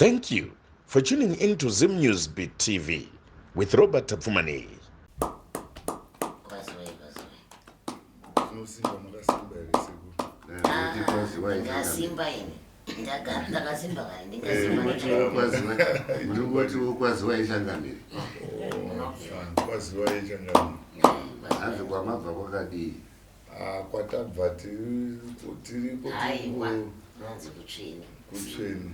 Thank you for tuning in to Zim News Beat TV with Robert Tapfumaneyi. Tinosimba makasimba here sekuru? Ndakasimba ini. Ndagara ndakasimba kare ndingasimba. Munongoti wokwaziwa ichangamire. Kwaziwa ichangamire. Hanzi kwamabva kwakadii? Ah, kwatabva tiriko tiriko. Aiwa, kunonzi kutsvene. Kutsvene.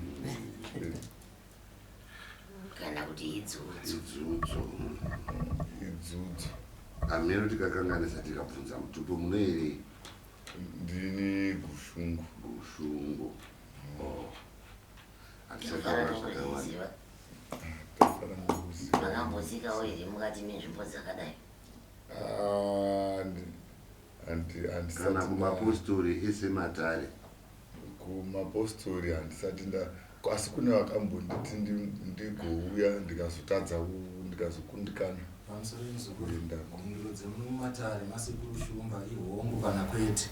Kana kuti idzudzo. Idzudzo. Idzudzo. Hameno tikakanganisa tikabvunza mutupo munoerei? Ndini Gushungu. Gushungu. Oh. Hatichataura zvakawanda. Tafara nekuziva. Makambosikawo here mukati menzvimbo dzakadai? Ah, Kana kumapostori ese matare. Kumapostori handisati nda asi kune vakambonditi ndigouya ndikazotadza ndikazokundikana. Pamusoro muzukuru, mhinduro dzemuno mumatare masekuru Shumba ihongu kana kwete.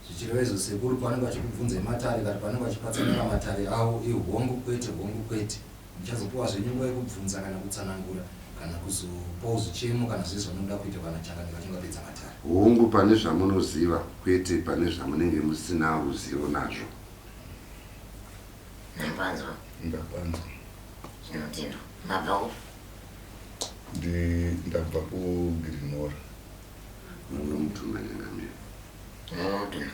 Zvichireva izvo sekuru pavanenge vachikubvunzai matare kana pavanenge vachipatsanura matare avo ihongu kwete hongu kwete. Muchazopiwa zvenyu nguva yekubvunza kana kutsanangura kana kuzopawo zvichemo kana zvese zvamunoda kuita kana Changamire vachinge vapedza matare. Hongu pane zvamunoziva kwete pane zvamunenge musina ruzivo nazvo. Ndapanzwa. Ndapanzwa. Zvinotendwa. Mabva kupi? Ndi ndabva kuGrinora. Munomutuma Changamire. Munomutuma.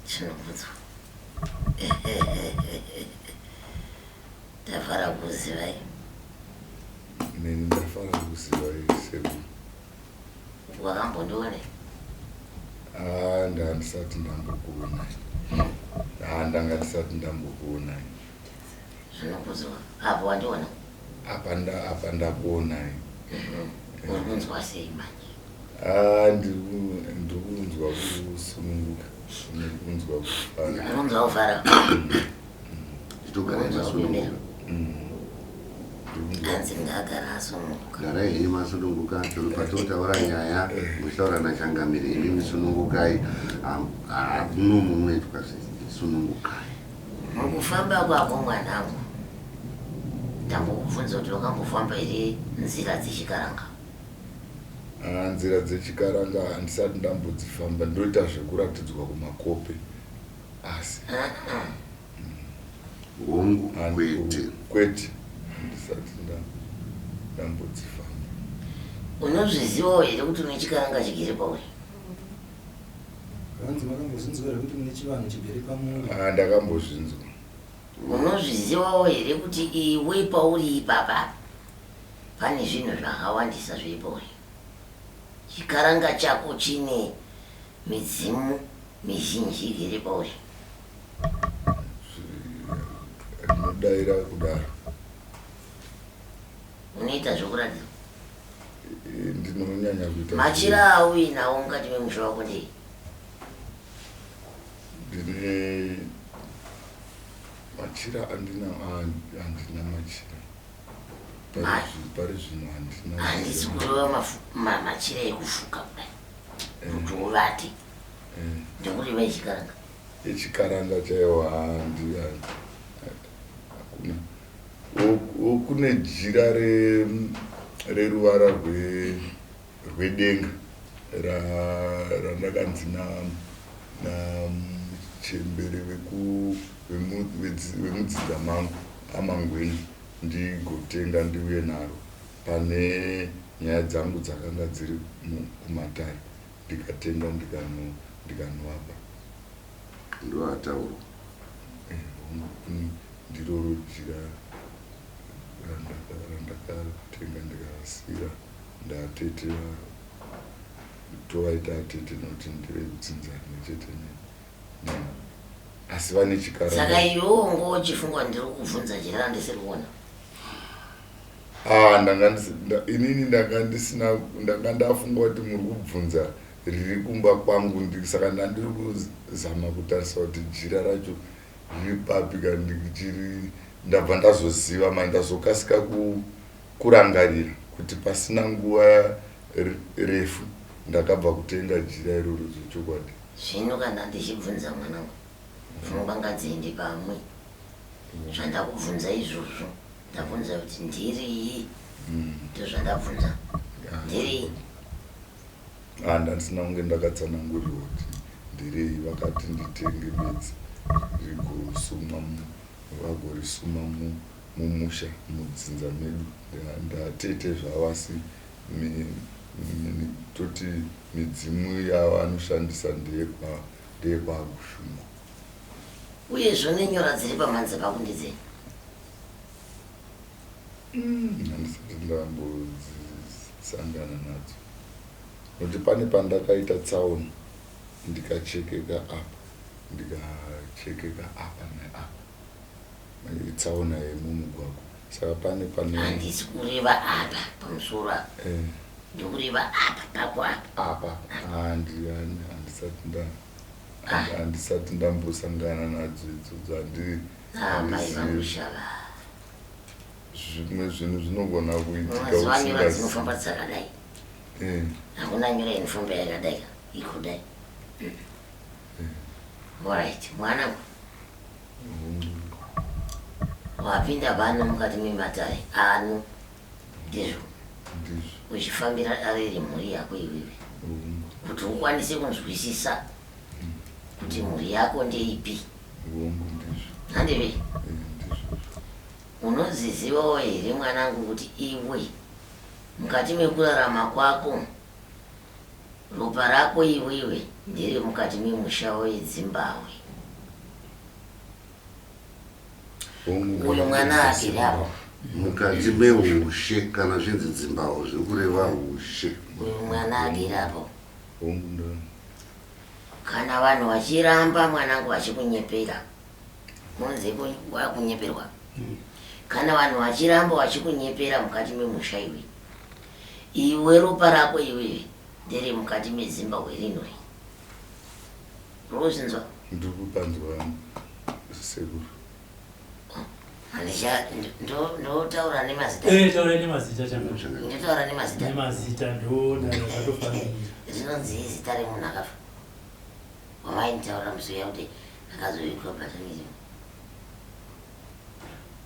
Chinokudzwa. Tafara kuzivai. Neni ndafara kuzivai sekuru. Wakambondione? Ah, ndandisati ndambokuonai. Ah, ndanga ndisati ndambokuonai. Zvinokudzwa. Apo wandiona? Apa nda apa ndakuonai. Uri kunzwa sei manje? Ah, ndiri kunzwa kusununguka. Ndiri kunzwa kufara. Uri kunzwa kufara? Chitogarai masununguka. Hanzi ngaagara asununguka. Garai henyu masununguka chero patinotaura nyaya muchitaura nachangamire imi misunungukai muno munoitwa sunungukai. Mukufamba kwako mwanangu ndambokubvunza kuti wakambofamba here nzira dzechikaranga? Ah, nzira dzechikaranga handisati ndambodzifamba ndoita zvekuratidzwa kumakope asi Hongu kwete. Kwete handisati ndambodzifamba. Unozvizivawo here kuti une chikaranga chigere pauri? Hanzi makambozvinzwa here kuti mune chivanhu chigere pamuri? Ah, ndakambozvinzwa. Unozvizivawo here kuti iwe pauri ipapa pane zvinhu zvakawandisa zviri pauri? Chikaranga chako chine midzimu mizhinji igere pauri. Ndinodaira kudaro. Unoita zvokuratidzwa? Ndinonyanya kuita. Machira auinawo mukati memusha wako ndei? Ndine machira andina handina machira. Pari zvino handina. Handisi kureva machira ekufuka kudai. Kuti uvate. Ndikureva echikaranga. Echikaranga chaiwo handi hakuna. Kune jira reruvara rwedenga randakanzi namuchembere vemudzinza mangu amangweni ndigotenga ndiuye naro pane nyaya dzangu dzakanga dziri kumatare ndikatenga ndikanovapa. Ndoataurwa. Ndiroro jira randakatenga ndikasiira ndatete tovaita atete nokuti ndevekudzinza rimwe chete neni asi vane chikara. Saka iwewo ngochifunga ndiri kubvunza jira randisiri kuona? Ah, ndanga inini ndanga ndisina ndanga ndafunga kuti muri kubvunza riri kumba kwangu saka ndandiri kuzama kutarisa kuti jira racho riri papi kana ndichiri ndabva ndazoziva manje ndazokasika kurangarira kuti pasina nguva refu ndakabva kutenga jira iroro zvechokwadi. Zvino kana ndichibvunza mwanangu pfungwa ngadziende pamwe. Zvandakubvunza izvozvo, ndabvunza kuti ndirii, ndozvandabvunza. Ndirii? Ah, ndandisina kunge ndakatsanangurirwa kuti ndirei. Vakati nditenge bedzi rigosumwa, vagorisuma mumusha, mudzinza medu. Ndatete zvavasi toti midzimu yavanoshandisa ndeyekwaGushungo. Uyezve nenyora dziri pamhanza pako ndedzei? Handisati ndambodzisangana nadzo, nokuti pane pandakaita tsaona ndikachekeka apa, ndikachekeka apa neapa, tsaona yemumugwagwa. Saka pane pane Handisi kureva apa pamusoro apa, ndokureva apa pako apa. Apa handisati nda handisati ndambosangana nadzo idzodzo, handi Apa. Handizivi. Ivamushava. Zvimwe zvinhu zvinogona kuitika Unoziva nyora usingazivi. dzinofamba dzakadai? Hakuna nyora inofamba yakadai, ikudai. Alright, mwanangu, wapinda pano mukati mematare ano, ndizvo? Ndizvo. Uchifambira dare remhuri yako iwewe, kuti ukwanise kunzwisisa kuti mhuri yako ndeipi. Hongu, ndizvo. Handive? Ndizvo. Unozizivawo here, mwanangu, kuti iwe mukati mekurarama kwako, ropa rako iwewe ndere mukati memusha weDzimbahwe? Hongu. Uyu mwana agere apo. Mukati meushe, kana zvinzi Dzimbahwe, zviri kureva ushe. Uyu mwana agere apo. Hongu, nda Kana vanhu vachiramba, mwanangu, vachikunyepera, munzi wakunyeperwa. Kana vanhu vachiramba vachikunyepera mukati memusha, iwe iwe ropa rako iwewe ndere mukati meZimbabwe rinori. Rozinzwa? Ndiri kupanzwa, sekuru. Handicha ndotaura nemazita. Taura nemazita, changa. Ndotaura nemazita. Nemazita, ndoona zvatofanira. Zvinonzi zita remunhu akafa wamainitaura musi uya kuti akazovikwa batanism.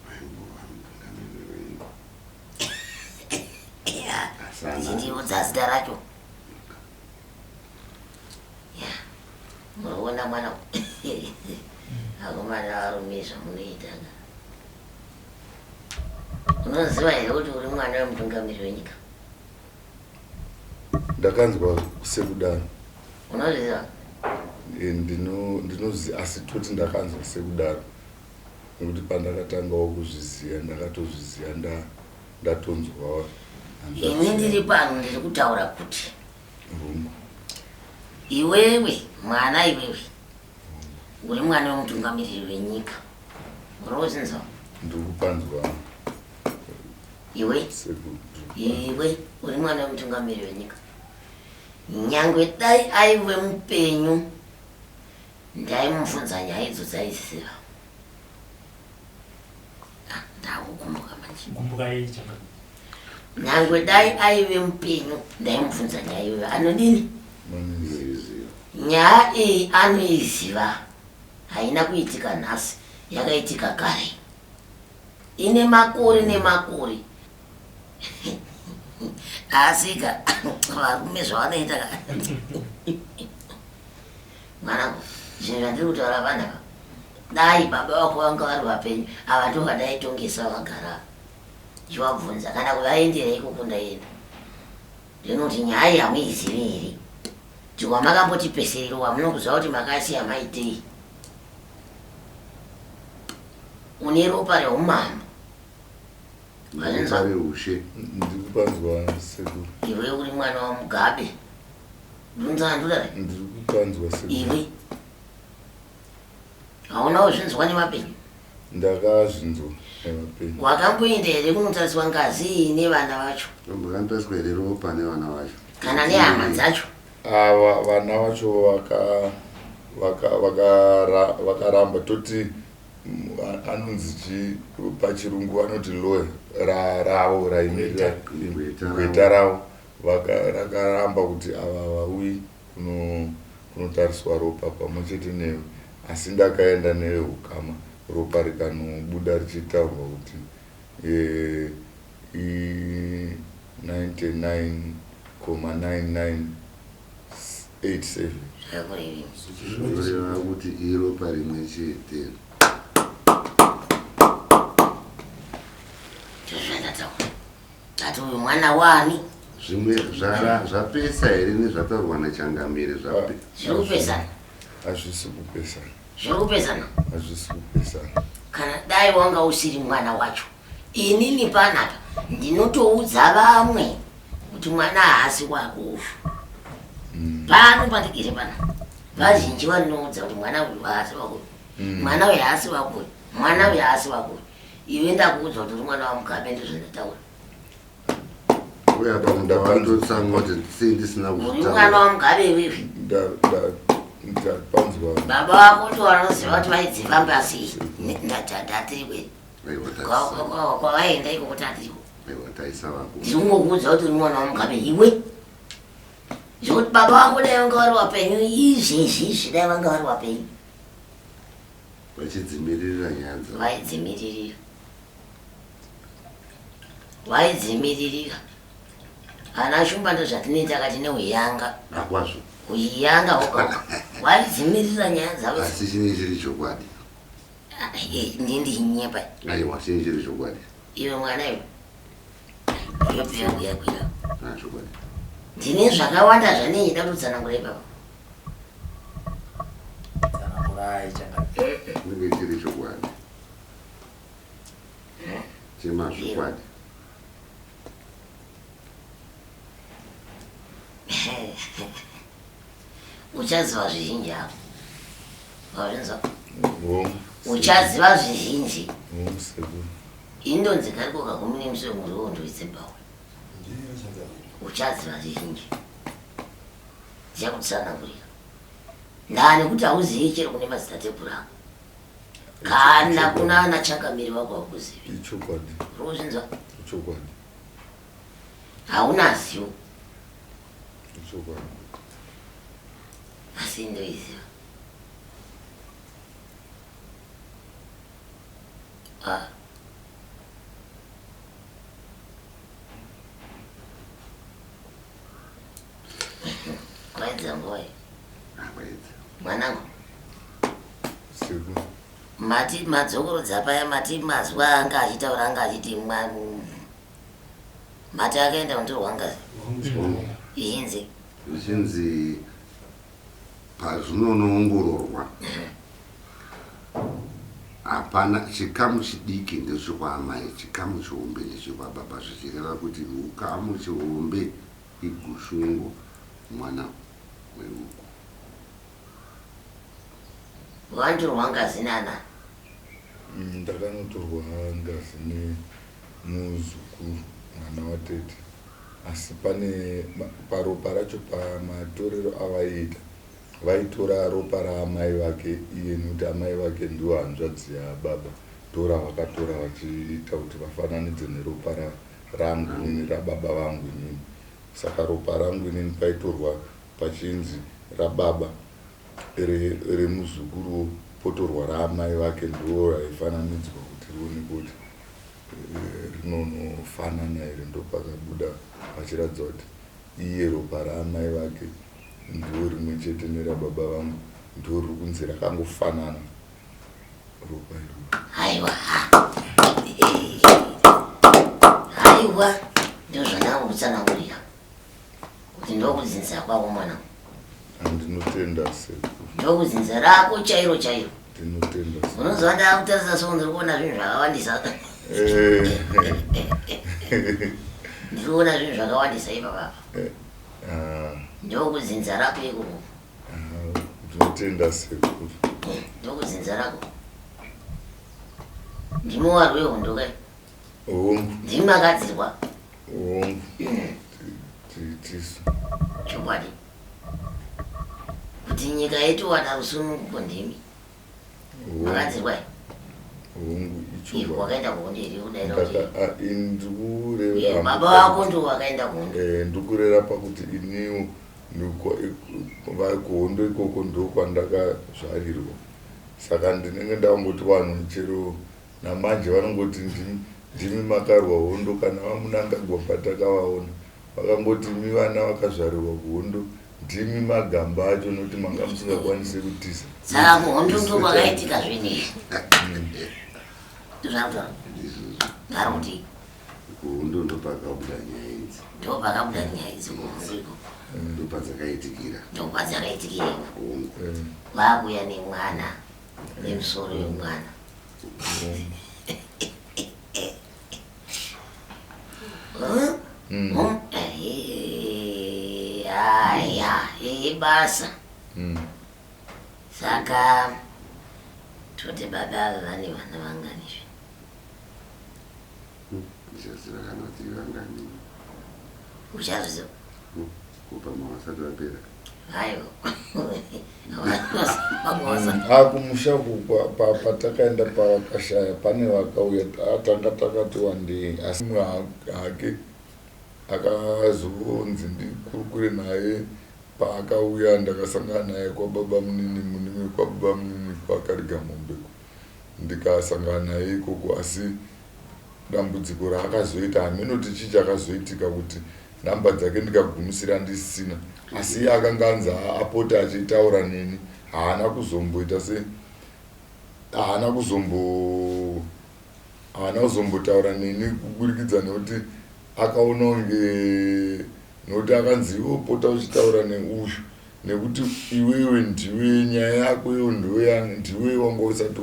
Vaimbova mutungamiriri wenyika. Chindiudza zita racho ya munoona mwana. Akomana, varume, zvamunoitanga, unoziva here kuti uri mwana wemutungamiri wenyika? Ndakanzwa sekudaro. Unozviziva? Ndinoziva, asi toti ndakanzwa sekudaro nekuti pandakatangawo kuzviziva, ndakatozviziva ndatonzwa. Ini ndiri pano, ndiri kutaura kuti Hongu. iwewe mwana, iwewe uri mwana wemutungamiriri wenyika. Uri kuzinzwa? Ndiri kupanzwa. Iwe. Sekuru. Iwe uri mwana wemutungamiriri wenyika. Nyangwe dai aive mupenyu, ndaimubvunza nyaya idzo dzaiziva. Ah, ndakukumbuka manje. Kumbukai, changa. Nyangwe dai aive mupenyu, ndaimubvunza nyaya iyoyo. Anodini? Maniziva. Nyaya iyi anoiziva. Haina kuitika nhasi, yakaitika kare, ine makore nemakore. Asika varume zvavanoita ka, mwanangu, zvinhu zvandiri kutaura vanapa, dai baba vako vanga vari vapenyu, ava ndo vadaitongesa vagara chivabvunza kana kuvaendera ikoko. Ndaenda ndinoti nyaya iyi hamuizivi here? Tiwa makambotipesererwa, munokuziva kuti makasiya maitei? Une ropa reumambo. Wazvinzwa? Reushe. Ndiri kupanzwa, sekuru. Iwe uri mwana waMugabe. Ndunza ndudare. Ndiri kupanzwa, sekuru. Iwe hauna kuzvinzwa nemapenyu? Ndakazvinzwa nemapenyu. Wakamboenda here kunotariswa ngazi iyi nevana vacho? Makandotariswa here ropa nevana vacho? Kana nehama dzacho? Ava vana vacho vakaramba. Toti anonzi chi pachirungu vanoti lawyer ravo raimirira. Gweta ravo. Gweta ravo rakaramba kuti ava vauyi kunotariswa ropa pamwe chete newe, asi ndakaenda neveukama. ropa rikanobuda richitaurwa kuti eh, i 99,9987. Zvakurevei? Zvinoreva kuti iropa rimwe chete. Ndozvandataura. Ndati uyu mwana wani? Zvimwe zvara zvapesa here nezvataurwa naChangamire zvape? Zviri kupesana. Hazvisi kupesana. Zviri kupesana. Hazvisi kupesana. Kana dai wanga usiri mwana wacho, inini panapa ndinotoudza vamwe kuti mwana haasi wako uyu. Pano pandigere panapa, vazhinji vanoudza kuti mwana uyu haasi wako uyu. Mwana uyu haasi wako uyu. Mwana uyu haasi wako uyu. Iwe ndakuudza kuti uri mwana waMugabe, ndozvandataura. Uye apa ndakandotsamwa kuti sei ndisina Uri mwana kuzvitaura. waMugabe iwewe. Ndapanzwa. Baba vako ndo vanoziva kuti vaidzifamba sei. Ndatirikwe. Aiwa taisa. Kwavaenda ikoko tatiriko. Aiwa taisa vako. Ndiri kungokuudza kuti uri mwana waMugabe iwe. Zvekuti baba vako dai vanga vari vapenyu izvezvi izvi dai vanga vari vapenyu. Vachidzimiririra nyaya dzavo. Vaidzimiririra. Vaidzimiririra. Ana Shumba ndozvatinoita kati neuyanga. Akwazvo. Uyanga hoka. Vaidzimirira nyaya dzavo. Asi chinenge chiri chokwadi. Ah, eh, Ndiye ndichinyepa. Aiwa chinenge chiri chokwadi. Iwe mwana iwe. Yope yangu yakwira. Ah, chokwadi. Ndine zvakawanda zvandinoda kutsanangura ipapo. Tsanangurai changamire. Chinenge chiri chokwadi. Chemazvokwadi. Uchaziva zvizhinji hapo. Wazvinzwa? Hongu. Uchaziva zvizhinji. Hongu sekuru. Indonzi kariko kagumi nemuswe muriwo ndoitsebhawe. Ndiyo changamire. Uchaziva zvizhinji. Ndichakutsanangurira. Ndaa nekuti hauzivi chero kune madzitateguru ako. Kana kuna ana changamire wako haukuzivi. Ichokwadi. Uri kuzvinzwa? Ichokwadi. Hauna zivo. Ichokwadi. Asi ndoiziva. Ah. Kwaedza nguva iyi. Akwaedza. Mwanangu, Sekuru. mati madzokorodza paya mati mazwa anga achitaura anga achiti mati akaenda kundotorwa ngazi. Hongu changamire. Izhinzi. Zvichinzi pazvinonoongororwa hapana chikamu chidiki ndechekwaamai, chikamu chihombe ndechekwababa, zvichireva kuti ukamu chihombe igushungo mwana wehuku. Wanditorwa ngazi nana. Ndakanotorwa ngazi nemuzukuru mwana watete asi pane paropa racho pamatorero avaiita vaitora ropa raamai vake iye nekuti amai vake ndiwo hanzvadzi yababa ndoravakatora vachiita kuti vafananidze neropa rangu inini rababa vangu inini saka ropa rangu inini paitorwa pachinzi rababa remuzukuru potorwa raamai vake ndo raifananidzwa kuti rionekwe kuti rinonofanana here ndopakabuda pachiratidza kuti iye ropa raamai vake ndo rimwe chete nerababa vangu ndo riri kunzi rakangofanana ropa iroro. Haiwa. Haiwa. Ndozvandakutsanangurira. Kuti ndokudzinza kwako mwana. Ndinotenda sekuru. Ndokudzinza rako chairo chairo. Ndinotenda sekuru. Unoziva ndakutarisa so ndiri kuona zvinhu zvakawandisa. Ndiri kuona zvinhu zvakawandisa ipapa. Ndokudzinza rako ikoko. Ndinotenda sekuru. Ndokudzinza rako. Ndimi warwi wehondo kai? Hongu. Ndimi makadzirwa. Hongu. Tisu. Chokwadi. Kuti nyika yetu wana rusununguko ndimi. Makadzirwa. Hongu ichokwadi. Wakaenda kuhondo here kudaira kuti? Ndikureva. Baba vako ndo wakaenda kuhondo. Ndikureva pakuti iniwo kuhondo ikoko ndokwandakazvarirwa. Saka ndinenge ndangoti vanhu chero namanje vanongoti ndimi makarwa hondo kana vamunangagwa patakavaona vakangoti imi vana vakazvarirwa kuhondo ndimi magamba acho nokuti manga musingakwanise kutiza. Saka kuhondo ndokwakaitika zvinhu izvi. Ndozvakutaura. Vari kuti Kuhondo ndopakabuda nyaya idzi. Ndopakabuda nyaya idzi kuhondo iko. Ndopadzakaitikira. Ndokwadzakaitikira iko. Vakuya nemwana nemusoro yemwana. Aya, ibasa. Saka toti baba ava vane vana vangani izvi? Ndichaziva kana kuti vangani. Uchazviziva? Kubva mavasati vapera. Aiwa. Akumusha patakaenda pavakashaya pane vakauya tanga takati wandei asi mumwe hake akazonzi ndikurukure naye paakauya ndakasangana naye kwababa munini munini kwababa munini kwakariga mombe ndikasangana naye ikoko asi dambudziko raakazoita hameno kuti chii chakazoitika kuti nhamba dzake ndikagumisira ndisina asi iye akanga anzi apote achitaura neni haana kuzomboita se haana kuzombo haana kuzombotaura neni kuburikidza nekuti akaona kunge nokuti akanzi iwe pota uchitaura neuyu nekuti iwewe ndiwe nyaya yako iyo ndiwe wanga usati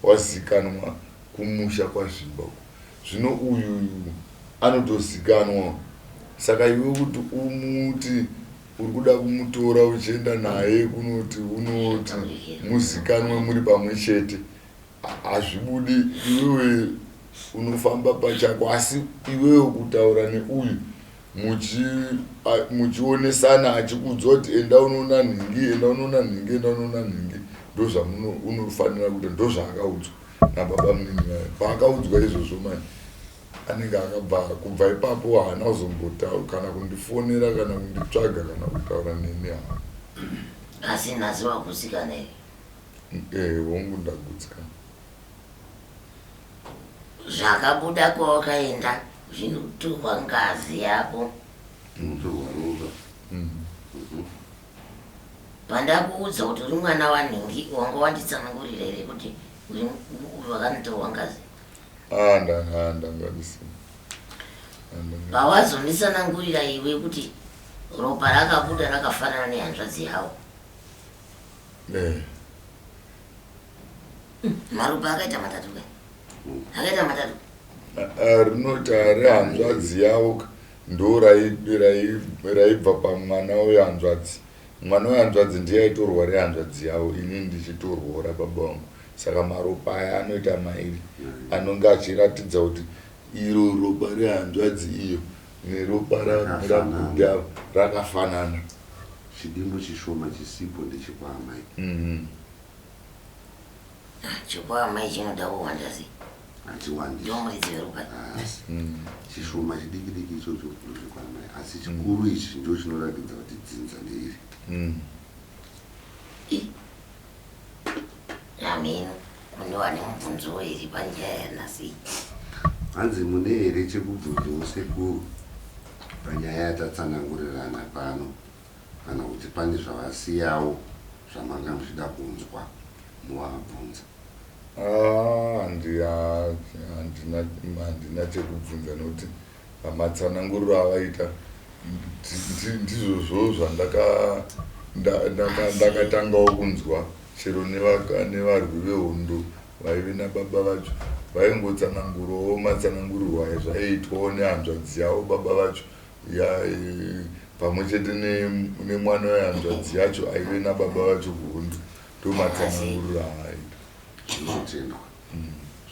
wazikanwa kumusha kwaZvimba uko zvino uyu anotozikanwa saka iwe kuti umuti uri kuda kumutora uchienda naye kunoti unoti muzikanwe muri pamwe chete hazvibudi iwewe unofamba pachako asi iwewe kutaura neuyu muchionesana achikuudza kuti enda unoona nhingi enda unoona nhingi enda unoona nhingi ndozvamunofanira kuita ndozvaakaudzwa nababa munini vaye paakaudzwa izvozvo manje anenge akabva kubva ipapo haana kuzombotaura kana kundifonera kana kunditsvaga kana kutaura neni haa asi nhasi wagutsikana here eh hongu ndagutsikana Zvakabuda kwawakaenda zvinotorwa ngazi yako. Zvinotorwa ropa. Pandakuudza kuti uri mwana wanhingi wanga wanditsanangurira here kuti uri wakanotorwa ngazi? Ah, ndanga ndisina. Pawazonditsanangurira iwe kuti ropa rakabuda rakafanana nehanzvadzi yavo. Eh. Maropa akaita matatu ka? Akaita matatu. Rinoti rehanzvadzi yavo ndo raibva pamwana wehanzvadzi. Mwana wehanzvadzi ndiye aitorwa rehanzvadzi yavo ini ndichitorwawo rababa vangu. Saka maropa aya anoita mairi anonge achiratidza kuti iro ropa rehanzvadzi iyo neropa rabhudhi ava rakafanana. Chidimbu chishoma chisipo ndechekwaamai. Chekwaamai chinoda kuwanda sei? Hachiwandi. Ndomuridzi weropa. Asi chishoma chidiki diki ichocho ndozvekwaamai asi chikuru ichi ndo chinoratidza kuti dzinza ndeiri. Ameno kune vane mubvunzo here panyaya yanhasi? Hanzi mune here chekubvunzawo sekuru panyaya yatatsanangurirana pano kana kuti pane zvavasiyawo zvamanga muchida kunzwa movabvunza. Ah, handina chekubvunza nekuti matsananguriro avaita ndizvozvo zvandakatangawo kunzwa chero nevarwi vehondo vaive nababa vacho vaingotsanangurawo matsanangurirwo ayo zvaiitwawo nehanzvadzi yavo baba vacho pamwe chete nemwana wehanzvadzi yacho aive nababa vacho kuhondo ndomatsananguriro aaita. Zvinotendwa,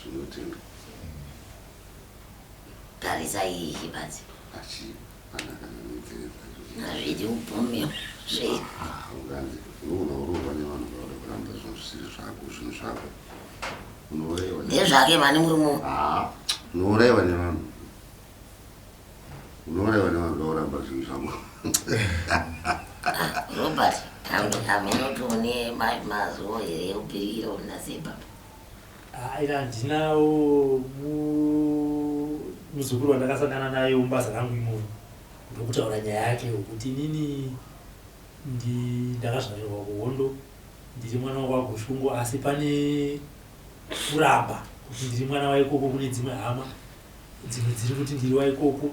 zvinotendwa. Tarisa iyi badzi. Hapana kana nenzeve dzacho. Hazvidi kupomera zve. Ah, unganzi unoona urohwa nevanhu vauda kuramba zvinhu zvisiri zvako, zvinhu zvako. Unourayiwa. Ndezvake mani murume. Ah, unourayiwa nevanhu. Unourayiwa nevanhu vauramba zvinhu zvako. Ah, Robert. Hameno tione mazuva here ekupirikira kuna sebaba. Ah, ina handinawo muzukuru wandakasangana naye mubasa rangu imomo ndokutaura nyaya yake yokuti inini ndakazvarirwa kuhondo ndiri mwana wekwaGushungo asi pane kuramba kuti ndiri mwana waikoko kune dzimwe hama dzimwe dziri kuti ndiri waikoko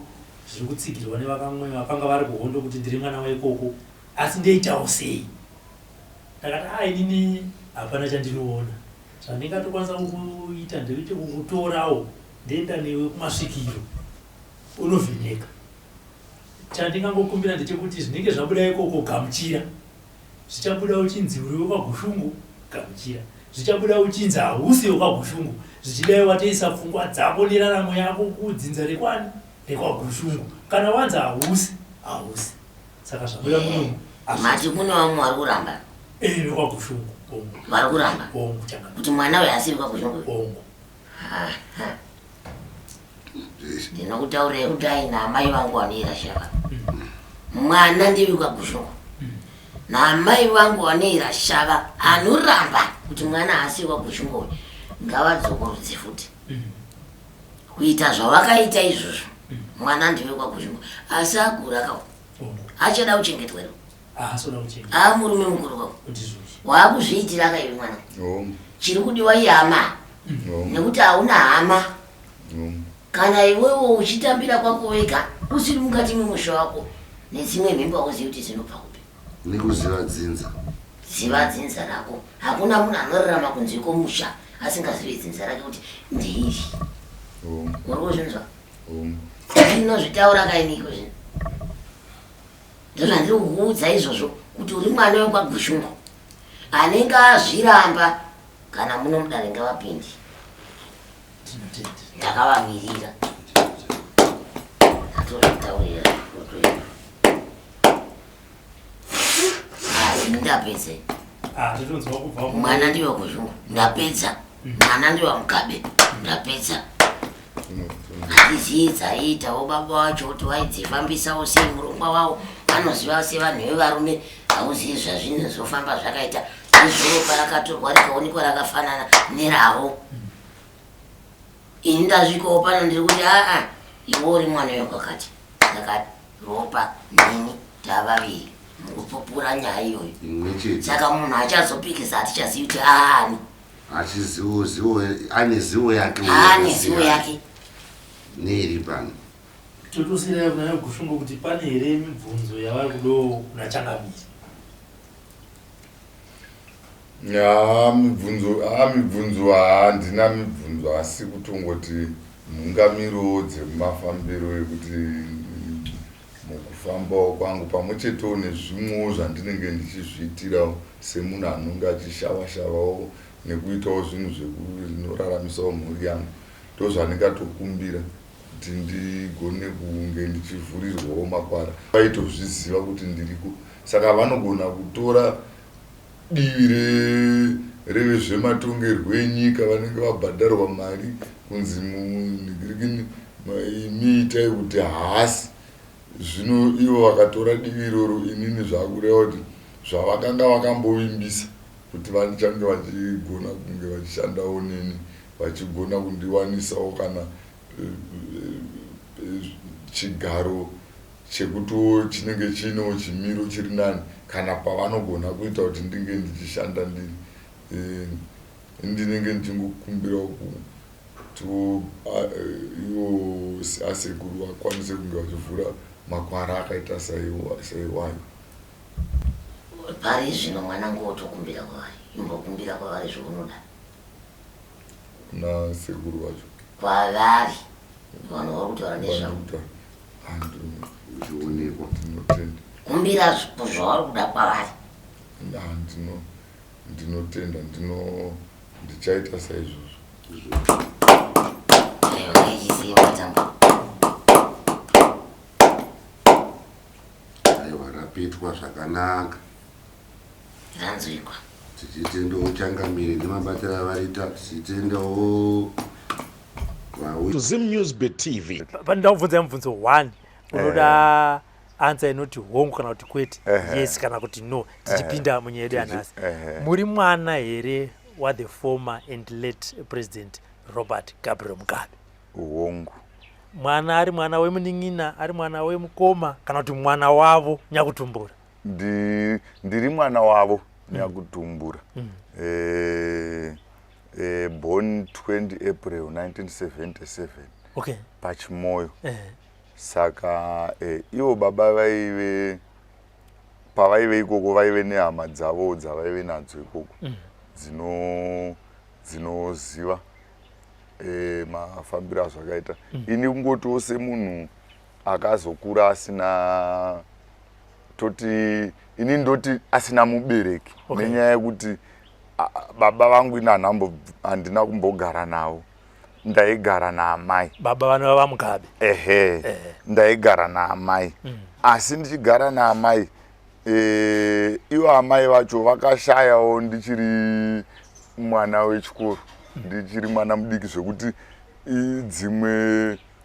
zviri kutsigirwa nevakamwe vakanga vari kuhondo kuti ndiri mwana waikoko asi ndoitawo sei ndakati a ah, inini hapana chandinoona zvandingatokwanisa kukuita ndekuti kukutorawo ndoenda newe kumasvikiro unovheneka chandingangokumbira ndechekuti zvinenge zvabuda ikoko gamuchira Zvichabuda uchinzi uri wekwaGushungu, gamuchira. Zvichabuda uchinzi hausi wekwaGushungu, zvichidai watoisa pfungwa dzako neraramo yako kudzinza rekwani? RekwaGushungu. Kana wanzi hausi, hausi. Saka zvabuda muno Mati kune vamwe vari kuramba. Eh, vekwaGushungu. Hongu. Vari kuramba. Hongu, changamire. Kuti mwana uyu asiri kwaGushungu. Hongu. Ndinokutaurirai kuti aina amai vangu vanoera shava. Mwana ndivi kwaGushungu. Naamai vangu vanoera shava anoramba kuti mwana haasi kwaGushungu uyu. Ngavadzokorudze futi. Kuita zvavakaita izvozvo. Mwana ndiwe kwaGushungu. Asi akura kawo. Achada kuchengetwa here? Aa murume mukuru kwako. Waakuzviitira ka iwe mwana. Chiri kudiwa ihama. Nekuti hauna hama. Kana iwewo uchitambira kwako wega usiri mukati memusha wako nedzimwe mhimbo hauzivi kuti dzinobva kupi. Nekuziva dzinza. Ziva dzinza rako. Hakuna munhu anorarama kunze kwomusha asingazivi dzinza rake kuti ndeiri. Uri kuzvinzwa? Ndinozvitaura kainiko zvino. Ndozvandiri kukuudza izvozvo kuti uri mwana wekwaGushungo anenge azviramba kana muno mudare ngavapinde. Ndakavamirira. Ndatozvitaurira kutoenda. Asi ndapedza. Ah, titonzwa kubva Mwana ndiwe Gushungo. Ndapedza. Mwana ndiwe Mugabe. Ndapedza. Handizivi dzaiitawo baba vacho kuti vaidzifambisawo sei murongwa wavo vanoziva sevanhu vevarume hauzivi zvazvinozofamba zvakaita izvo ropa rakatorwa rikaonekwa rakafanana neravo ini ndasvikawo pano ndiri kuti aa iwe uri mwana wekwakati saka ropa neni tavaviri mukupupura nyaya iyoyo saka munhu achazopikisa hatichazivi kuti aani Achizivo zivo ane zivo yake. Ane zivo yake. Neiri pano. Totosiira kuna Gushungo kuti pane here mibvunzo yavari kudawo kuna Changamire. Ya mibvunzo a mibvunzo handina mibvunzo asi kutongoti mhungamiro dzemafambiro ekuti Mukufambawo kwangu pamwe chetewo nezvimwewo zvandinenge ndichizviitirawo semunhu anonge achishava-shavawo nekuitawo zvinhu zvekuraramisawo mhuri yangu ndozvandingatokumbira kuti ndigone kunge ndichivhurirwawo makwara. Vaitozviziva kuti ndiriko saka vanogona kutora divi revezvematongerwo enyika vanenge vabhadharwa mari kunzi munhikirikini imi itai kuti haasi zvino ivo vakatora divi iroro inini zvakureva kuti zvavakanga vakambovimbisa kuti vachange vachigona kunge vachishandawo neni vachigona kundiwanisawo kana eh, eh, chigaro chekutiwo chinenge chiinewo chimiro chiri nani kana pavanogona kuita kuti ndinge ndichishanda ndiri eh, ndinenge ndichingokumbirawo kutiwo eh, ivo asekuru vakwanise kunge vachivhura makwara akaita saiwayo. Pari zvino mwanangu wotokumbira kwavari, imbokumbira kwavari zvaunoda. Kuna sekuru vacho. Kwavari vanhu vari kutaura nezvavo. Uchionekwa. Ndinotenda. Kumbira zvauri kuda kwavari. Ndino ndinotenda ndino ndichaita saizvozvo. Aiwa rapetwa zvakanaka. Ranzwikwa. Tichitendawo changamire nemabatiro avarita tichitendawo To Zim News Bit TV. Pandakubvunza mubvunzo one unoda eh. Answer inoti hongu kana kuti kwete, yes kana kuti no, tichipinda munyaya yedu yanhasi. Muri mwana here wathe former and late President Robert Gabriel Mugabe? Hongu. Mwana ari mwana wemunin'ina, ari mwana wemukoma, kana kuti mwana wavo nyakutumbura? Ndiri mwana wavo nyakutumbura. Born 20 April 1977 paChimoyo. Saka ivo baba vaive pavaive ikoko, vaive nehama dzavo dzavaive nadzo ikoko dzinoziva mafambiro azvakaita. Ini kungotiwo semunhu akazokura asina, toti ini ndoti asina mubereki, nenyaya yekuti baba vangu ini handina kumbogara navo, ndaigara naamai. Baba vanova vaMugabe? Ehe, ndaigara naamai. Asi ndichigara naamai, ivo amai vacho vakashayawo ndichiri mwana wechikoro, ndichiri mwana mudiki, zvekuti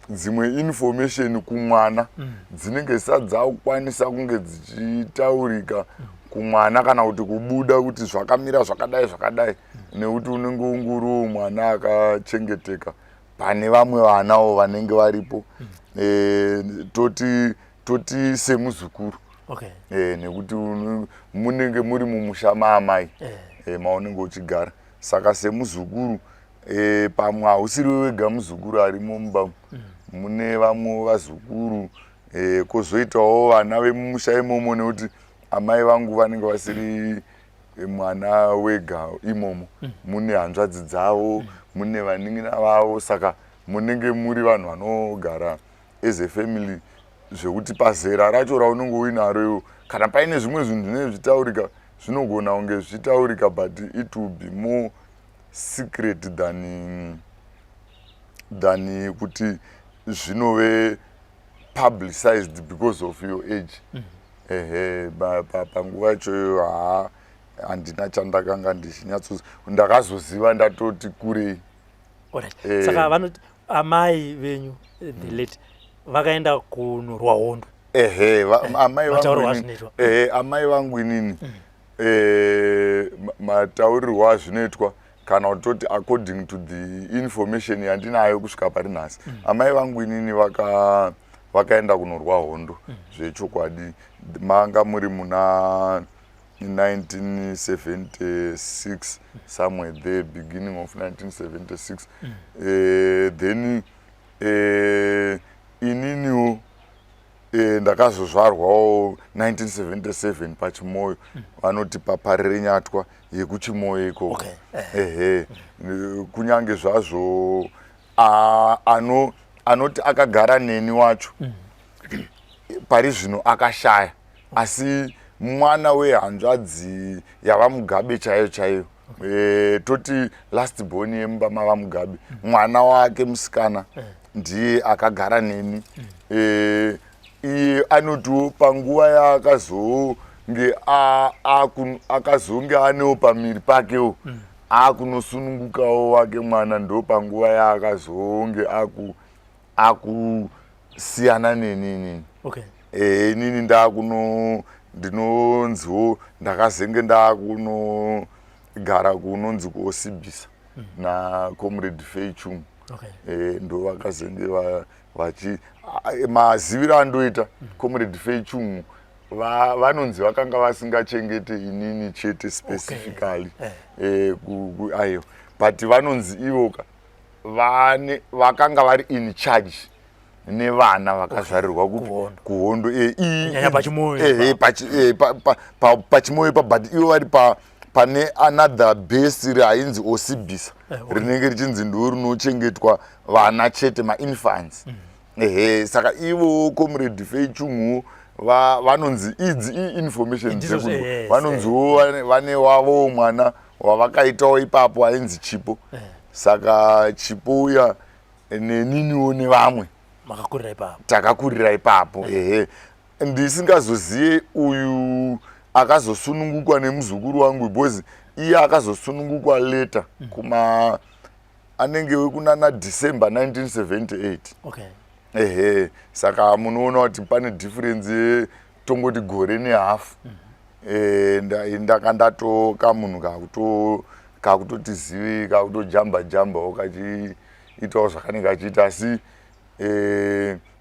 dzimwe information kumwana dzinenge zisati dzakukwanisa kunge dzichitaurika kumwana kana kuti kubuda kuti zvakamira zvakadai zvakadai, nekuti unenge unguriwo mwana akachengeteka pane vamwe vanawo vanenge varipo. Toti semuzukuru, nekuti munenge muri mumusha maamai maunenge uchigara. Saka semuzukuru, pamwe hausiri wega muzukuru arimo mumba, mune vamwe vazukuru, kwozoitawo vana vemumusha imomo, nekuti amai vangu vanenge vasiri mwana wega imomo. Mune hanzvadzi dzavo, mune vanin'ina vavo. Saka munenge muri vanhu vanogara as a family, zvekuti pazera racho raunenge uinaro iwo, kana paine zvimwe zvinhu zvinenge zvichitaurika, zvinogona kunge zvichitaurika, but it will be more secret than kuti zvinove publicized because of your age. Ehe, panguva yacho haa, handina chandakanga ndichinyatso, ndakazoziva ndatoti kurei. Alright. Saka vanoti amai venyu, the late, vakaenda kunorwa hondo? Ehe, amai Mataurirwo vangu azvinoitwa. Ehe, amai vangu inini, mataurirwo azvinoitwa, kana kutoti according to the information yandinayo kusvika pari nhasi, amai vangu inini vakaenda kunorwa hondo zvechokwadi. Manga muri muna 1976 somewhere there, beginning of 1976. Then ininiwo ndakazozvarwawo 1977 paChimoyo, vanoti paParirenyatwa yekuChimoyo ikoko. Ehe, kunyange zvazvo anoti akagara neni wacho pari zvino akashaya, asi mwana wehanzvadzi yavaMugabe chaiyo chaiyo, toti last born yemumba mavaMugabe, mwana wake musikana ndiye akagara neni. Iye anotiwo panguva yaakazonge akazonge anewo pamiri pakewo, akunosunungukawo wake mwana, ndo panguva yaakazonge akusiyana neni inini. Inini ndakuno ndinonziwo ndakazenge ndakunogara kunonzi kuOsibisa naComrade Feichung. Ndo vakazenge vachi maziviro andoita Comrade Feichung, vanonzi vakanga vasingachengete inini chete specifically. Aiwa, but vanonzi ivoka vane vakanga vari in charge nevana vakazvarirwa kupi? Kuhondo. Kuhondo. Kunyanya paChimoyo. Ehe, paChimoyo pa, but ivo vari pane another base rainzi Osibisa, rinenge richinzi ndo rinochengetwa vana chete, mainfants. Ehe, saka ivo Comrade Feichungu vanonzi idzi iinformation Ndizo dzekuti yes. vanonziwo vane wavowo mwana wavakaitawo ipapo ainzi Chipo. Saka Chipo uya neniniwo nevamwe Makakurira ipapo. Takakurira ipapo, ehe. Ndisingazoziye uyu akazosunungukwa nemuzukuru wangu, because iye akazosunungukwa later, kuma anenge wekunana December 1978. Ehe, saka munoona kuti pane difference yetongoti gore nehafu. Ndanga ndatoka munhu kakutoti zivei, kakutojamba jambawo, kachiitawo zvakanenge kachiita. Asi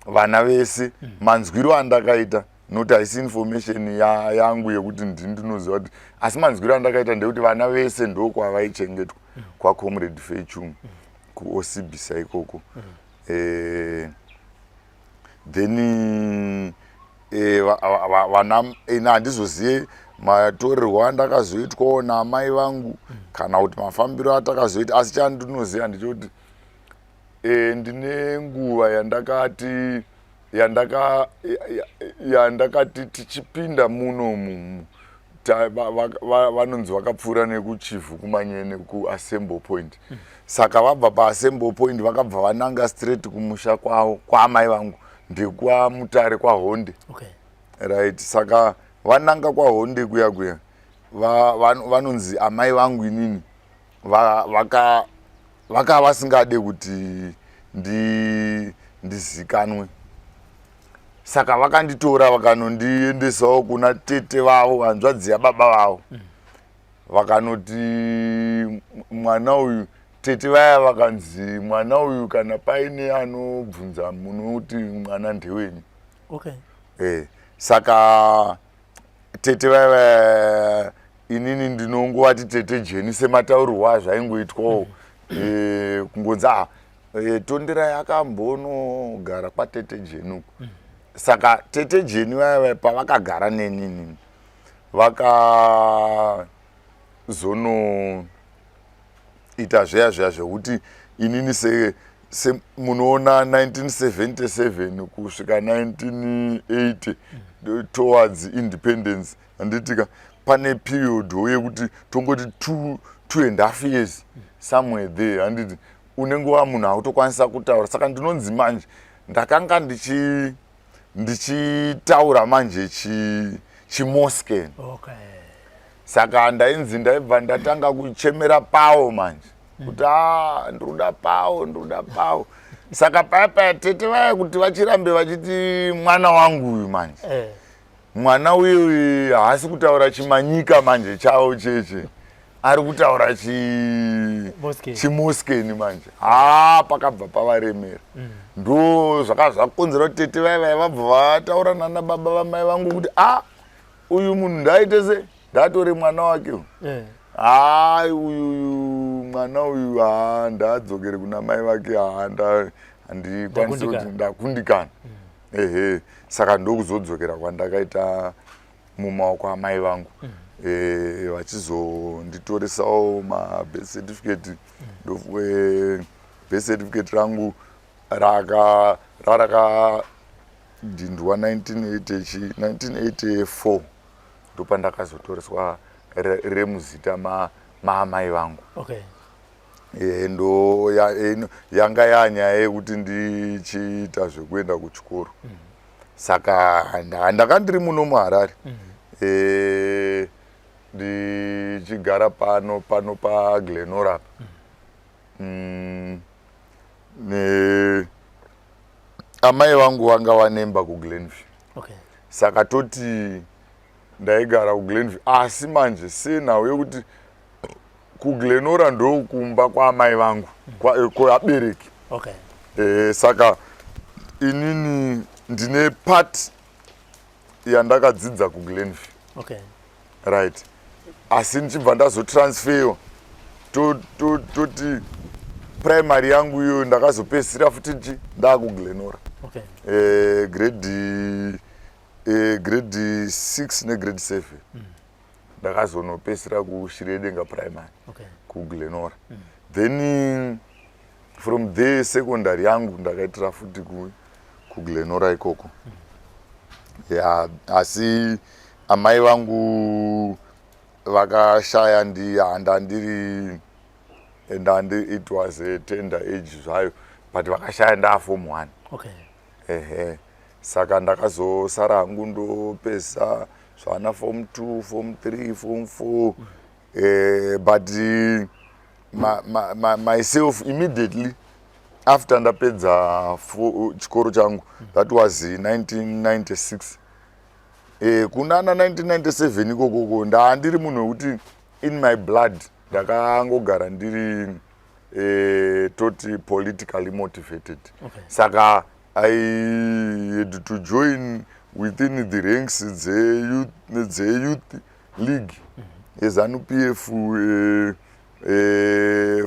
vana vese, manzwiro andakaita, noti haisi information yangu yekuti ndini ndinoziva kuti, asi manzwiro andakaita ndekuti vana vese ndokwavaichengetwa, kwaComrade Fechung kuOsibisa ikoko. Then vana, ina handizozive matorerwo andakazoitwawo naamai vangu kana kuti mafambiro atakazoita, asi chandinoziva ndechekuti ndine nguva yandakati yandaka yandakati tichipinda munomu, vanonzi vakapfuura nekuChivhu, kuManyene, kuAssembly Point. Saka vabva paAssembly Point, vakabva vananga straight kumusha kwavo, kwaamai vangu, ndekwaMutare, kwaHonde. Right, saka vananga kwaHonde kuya kuya, vanonzi amai vangu inini vaka vasingade kuti ndizikanwe. Saka vakanditora, vakanondiendesawo kuna tete vavo, hanzvadzi yababa vavo. Vakanoti mwana uyu, tete vaya vakanzi, "Mwana uyu, kana paine anobvunza, munoti mwana ndewenyu." Saka tete vaya vaya, inini ndinongovati tete Jeni semataurirwo azvaingoitwawo, kungonzi, "Ah, Tonderai akambonogara kwatete Jeni uku." Saka tete Jeni vaya vaya pavakagara nenini, vakazonoita zviya zviya zvekuti inini se munoona 1977 kusvika 1980, towards independence, handitika? Pane period yekuti tongoti 2.5 years, somewhere there, handiti? Unenge wa munhu akutokwanisa kutaura. Saka ndinonzi manje ndakanga ndichitaura manje chiMosken. Saka ndainzi ndaibva ndatanga kuchemera pawo manje, kuti a, ndinoda pawo, ndinoda pawo. Saka paya paya tete vaya kuti vachirambe vachiti mwana wangu uyu manje, mwana uyu haasi kutaura chimanyika manje chavo cheche, ari kutaura chiMoskeni manje. Ha, pakabva pavaremera. Ndo zvaka zvakonzera kuti tete vaya vaya vabva vataura nana baba vamai vangu kuti, "A, uyu munhu ndaite se ndatore mwana wake uyu. Hai, uyu mwana uyu, ha, ndaadzokere kuna mai vake. Ha, handikwanisi kuti ndakundikana." Ehe, saka ndokuzodzokera kwandakaita mumaoko amai vangu. Vachizonditorisawo mabirth certificate. Birth certificate rangu raka rarakadhindwa 1980, 1984, ndopandakazotoreswa remuzita maamai vangu. Ndo yanga yanyaya yekuti ndichiita zvekuenda kuchikoro. Saka ndanga ndiri muno muHarare, ndichigara pano paGlen Norah. Ne amai vangu vanga vanemba kuGlenview. Saka toti ndaigara kuGlenview, asi manje senhau yekuti kuGlen Norah ndokumba kwaamai vangu, kwevabereki. Saka inini ndine part yandakadzidza kuGlenview. Right, asi ndichibva ndazotransferwa, toti primary yangu iyoyo ndakazopedzisira futi chi ndaakuGlen Norah. Grade 6 negrade 7 ndakazonopedzisira kuShiredenga Primary, kuGlen Norah. Then from there secondary yangu ndakaitira futi kuGlen Norah ikoko. Ya, asi amai vangu vakashaya ndandiri ndandi it was a tender age zvayo, but vakashaya ndaaform 1. Ehe, saka ndakazosara hangu ndopesa zvana form 2, form 3, form 4. But myself immediately After ndapedza chikoro changu, that was 1996, kunana 1997 ikokoko ndaandiri munhu wekuti in my blood ndakangogara ndiri toti politically motivated. Saka I had to join within the ranks dze-youth league yeZANU PF.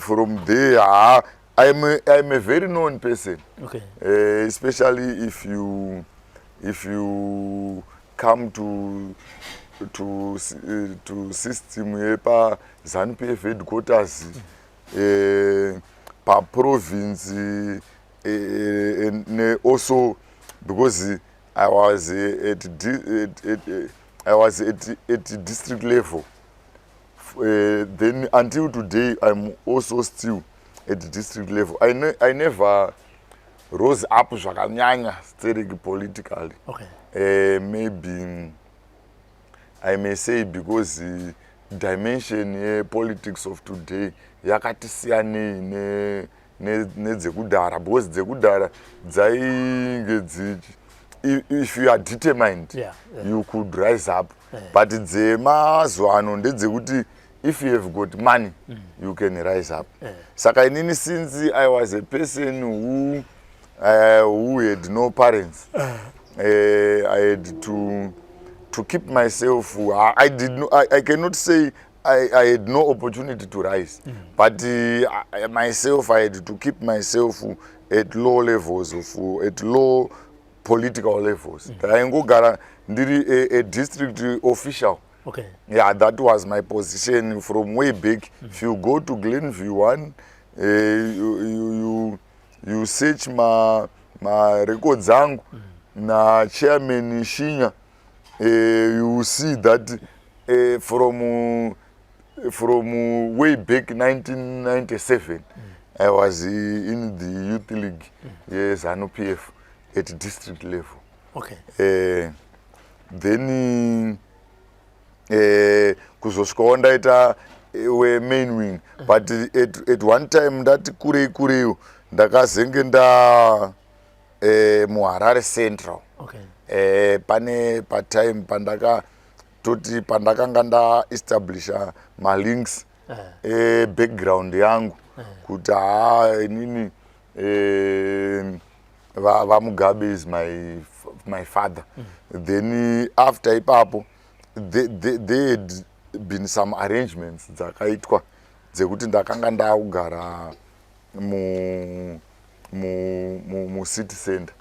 From there, ha, I'm a very known person, especially if you come to system yepaZANU PF headquarters, paprovince, also because I was at district level. Then until today I'm also still at district level. I never rose up zvakanyanya stereki politically. Maybe I may say because dimension yepolitics of today yakati siyanei nedzekudhara, because dzekudhara dzainge dzichi if you are determined, you could rise up, but dzemazuva ano ndedzekuti if you have got money, you can rise up. Saka inini, since I was a person who had no parents, I had to keep myself. I did no, I cannot say I had no opportunity to rise, but myself, I had to keep myself at low levels of at low political levels. Ndaingogara ndiri a district official. Yeah, that was my position from way back. If you go to Glenview 1, you search ma records angu na chairman Shinya, you will see that from way back 1997, I was in the youth league yeZANU PF at district level. Then kuzosvikawo ndaita wemain wing, but at one time ndati kurei kureiwo ndakazenge nda muHarare Central. Pane patime pandakatoti pandakanga ndaestablisha malinks ebackground yangu kuti haa, inini vaMugabe is my father. Then after ipapo there had been some arrangements dzakaitwa dzekuti ndakanga ndakugara mucity center.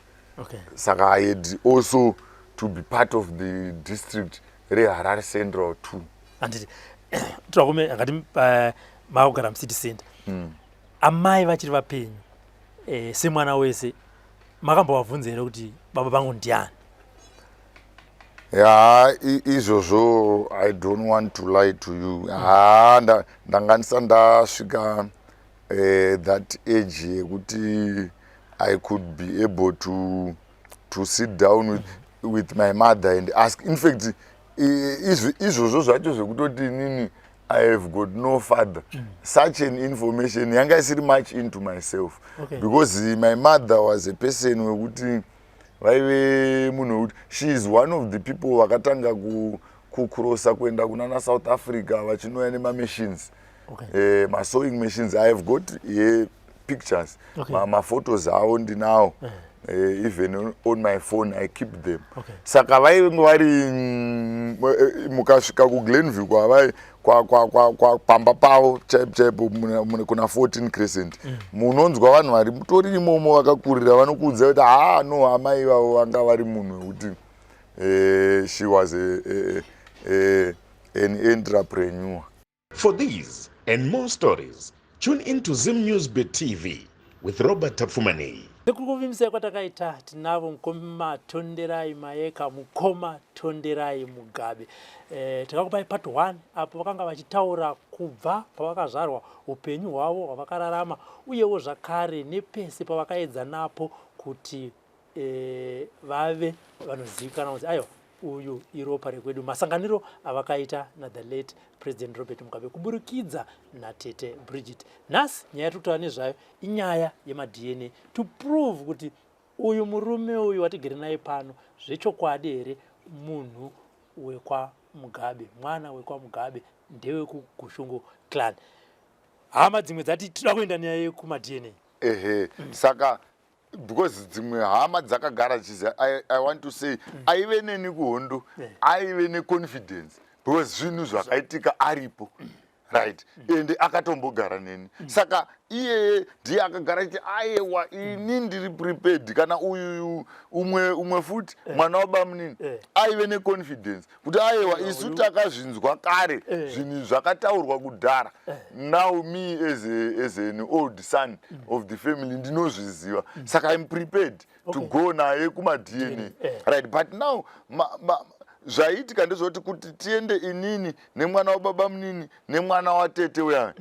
Saka I had also to be part of the district reHarare Central too. Handiti tirakume akati makugara mucity center, amai vachiri vapenyu, semwana wese makambovabvunza here kuti baba vangu ndiani? Ya, izvozvo I don't want to lie to you. Ha, ndanga ndisati ndasvika that age yekuti I could be able to sit down with my mother and ask. In fact, izvozvo zvacho zvekutoti inini I have got no father, such an information yanga isiri much into myself, because my mother was a person wekuti vaive munhu wekuti she is one of the people vakatanga kucrossa kuenda kunana South Africa vachinouya nemamachines, masewing machines. I have got here pictures, maphotos avo ndinawo. Even on my phone I keep them. Saka vainge vari mukasvika kuGlenview kwavai pamba pavo chaipo chaipo kuna 14 Crescent, munonzwa vanhu vari mutori imomo vakakurira vanokuudza kuti haa, no, amai vavo vanga vari munhu wekuti she was an entrepreneur. For these and more stories, tune in to Zim News Bit TV with Robert Tafumani. Sekukuvimbisai kwatakaita, tinavo mukoma Tonderai Mayeka, mukoma Tonderai Mugabe. Takakupai part 1 apo vakanga vachitaura kubva pavakazvarwa, upenyu hwavo hwavakararama, uyewo zvakare nepese pavakaedza napo kuti vave vanozivikanwa kuti aiwa. Uyu iropa rekwedu, masanganiro avakaita na the late President Robert Mugabe kuburikidza natete Bridget. Nhasi nyaya yatiri kutaura nezvayo inyaya yemaDNA to prove kuti uyu murume uyu watigere naye pano zvechokwadi here munhu wekwaMugabe, mwana wekwaMugabe, ndewekuGushungo clan. Hama dzimwe dzati toda kuenda nyaya yekumaDNA. Ehe, saka because dzimwe hama dzakagara dzichiziva, I want to say aive neni kuhondo, aive neconfidence because zvinhu zvakaitika aripo, right? Ende akatombogara neni, saka iyeye ndiye akagara achiti, "Ayewa, ini ndiri prepared." Kana uyu umwe futi, mwana wabamunini, aive neconfidence kuti, "Ayewa, isu takazvinzwa kare, zvinhu zvakataurwa kudhara. Now me as an old son of the family ndinozviziva, saka I'm prepared to go naye kumaDNA." Right, but now zvaiitika ndezvekuti kuti tiende inini nemwana wababa munini nemwana watete uya,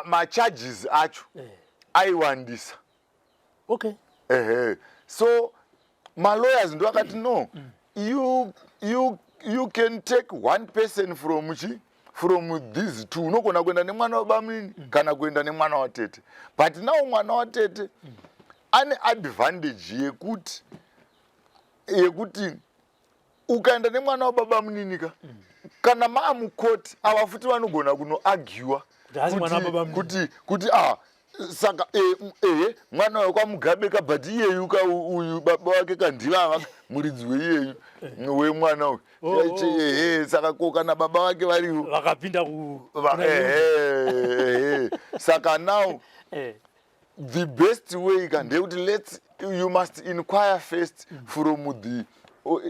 macharges acho aiwandisa. Ehe, so malawyers ndo akati, "No, you can take one person from chi from these two. Unogona kuenda nemwana wabamunini kana kuenda nemwana watete." But now mwana watete ane advantage yekuti ukaenda nemwana wababa munini ka, kana maamukoti ava futi vanogona kunoargua Kuti haasi mwana wababa munini. kuti ah, saka ehe, mwana wekwaMugabe ka, but iyeyu ka, uyu baba wake kandivava muridzi weiyeyu wemwana uyu. Oh. Ehe, saka ko kana baba vake varivo vakapinda ku Ehe, ehe. Saka now the best way ka ndeyekuti lets you must inquire first from the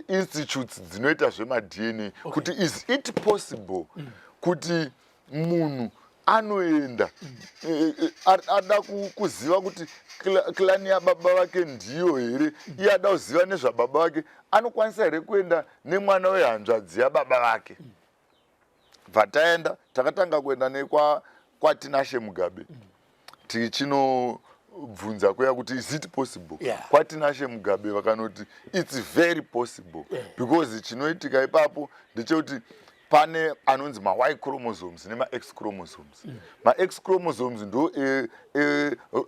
institutes dzinoita zvemaDNA kuti is it possible kuti munhu anoenda ada kuziva kuti clan yababa vake ndiyo here, iye ada kuziva nezvababa vake, anokwanisa here kuenda nemwana wehanzvadzi yababa vake? Bva taenda, takatanga kuenda nekwa kwaTinashe Mugabe, tichinobvunza kuya kuti is it possible. KwaTinashe Mugabe vakanoti it's very possible because chinoitika ipapo ndechekuti pane anonzi maY chromosomes nemaX chromosomes. MaX chromosomes ndo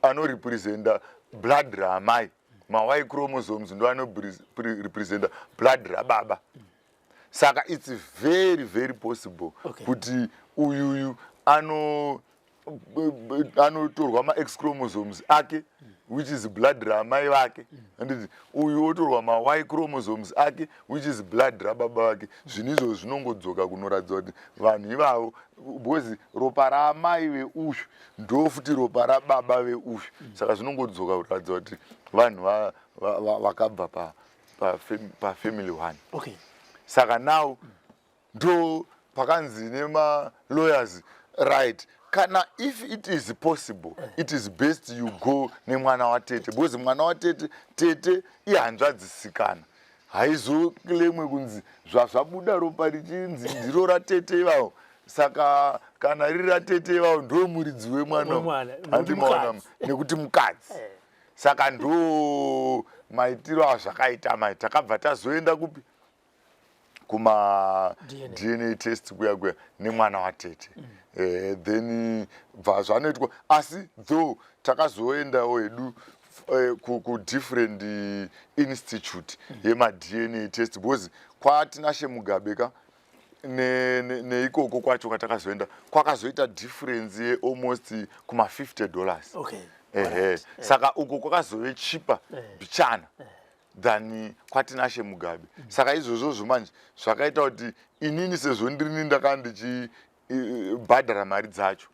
anorepresenta blood raamai, maY chromosomes ndo anorepresenta blood rababa. Saka it's very very possible kuti uyuyu anotorwa maX chromosomes ake, which is blood ramai vake, anditi? Uyu otorwa maY chromosomes ake, which is blood rababa vake. Zvinhu izvozvo zvinongodzoka kunoratidza kuti vanhu ivavo, because ropa raamai veuyu ndo futi ropa rababa veuyu, saka zvinongodzoka kuratidza kuti vanhu vakabva pafamily one. Saka now ndo pakanzi nemalawyers, right, kana if it is possible, it is best you go nemwana watete, because mwana watete, tete ihanzvadzisikana, haizoclaimwe kunzi zvazvabuda ropa richinzi ndiro ratete ivavo. Saka kana riri ratete ivavo, ndo muridzi wemwana. Wemwana, nekuti Handimaona? Mukadzi. Nekuti mukadzi. Saka ndo maitiro azvakaita mai. Takabva tazoenda kupi? Kuma DNA. DNA test kuya kuya nemwana watete. Then bva zvanoitwa, asi though takazoendawo hedu kudifferent institute yemaDNA test, because kwaTinashe Mugabe ka neikoko kwacho kwatakazoenda kwakazoita difference yealmost kuma-$50. Ehe, saka uko kwakazove cheaper bichana than kwaTinashe Mugabe. Saka izvozvozvo manje zvakaita kuti inini, sezvo ndirini ndaka ndichibhadhara mari dzacho,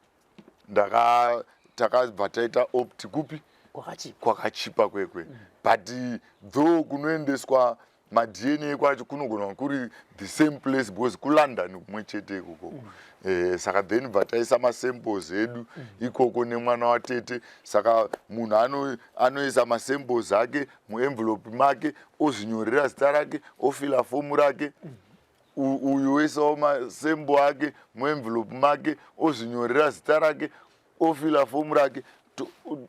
ndaka takabva taita opt kupi? Kwakachipa. Kwakachipa kwekwe. But though kunoendeswa maDNA kwacho kunogona kuri the same place, because kuLondon kumwe chete ikoko. Saka then bva taisa masamples edu ikoko nemwana watete. Saka munhu anoisa masamples ake muenvelope make, ozvinyorera zita rake, ofila fomu rake. Uyu oisawo masample ake muenvelope make, ozvinyorera zita rake, ofila fomu rake.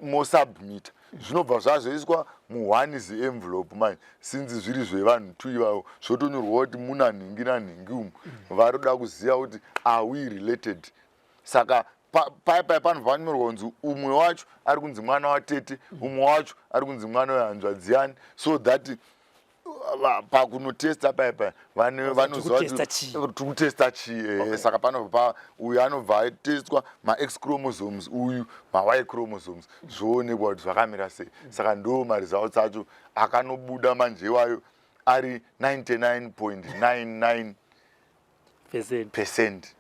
Mosubmita, zvinobva zvazoiswa muone zienvelope manje, since zviri zvevanhu two ivavo, zvotonyorwa kuti muna nhingi nanhingi umu, varoda kuziva kuti are we related. Saka paya paya panobva panyorwa kunzi umwe wacho ari kunzi mwana watete, umwe wacho ari kunzi mwana wehanzvadzi yani, so that pakunotesta paya paya vanoziva Tikutesta chii? Tikutesta chii. Saka panobva uyu anobva atestwa maX chromosomes, uyu maY chromosomes, zvoonekwa kuti zvakamira sei. Saka ndo maresults acho akanobuda manje iwayo ari 99.99 percent. Percent.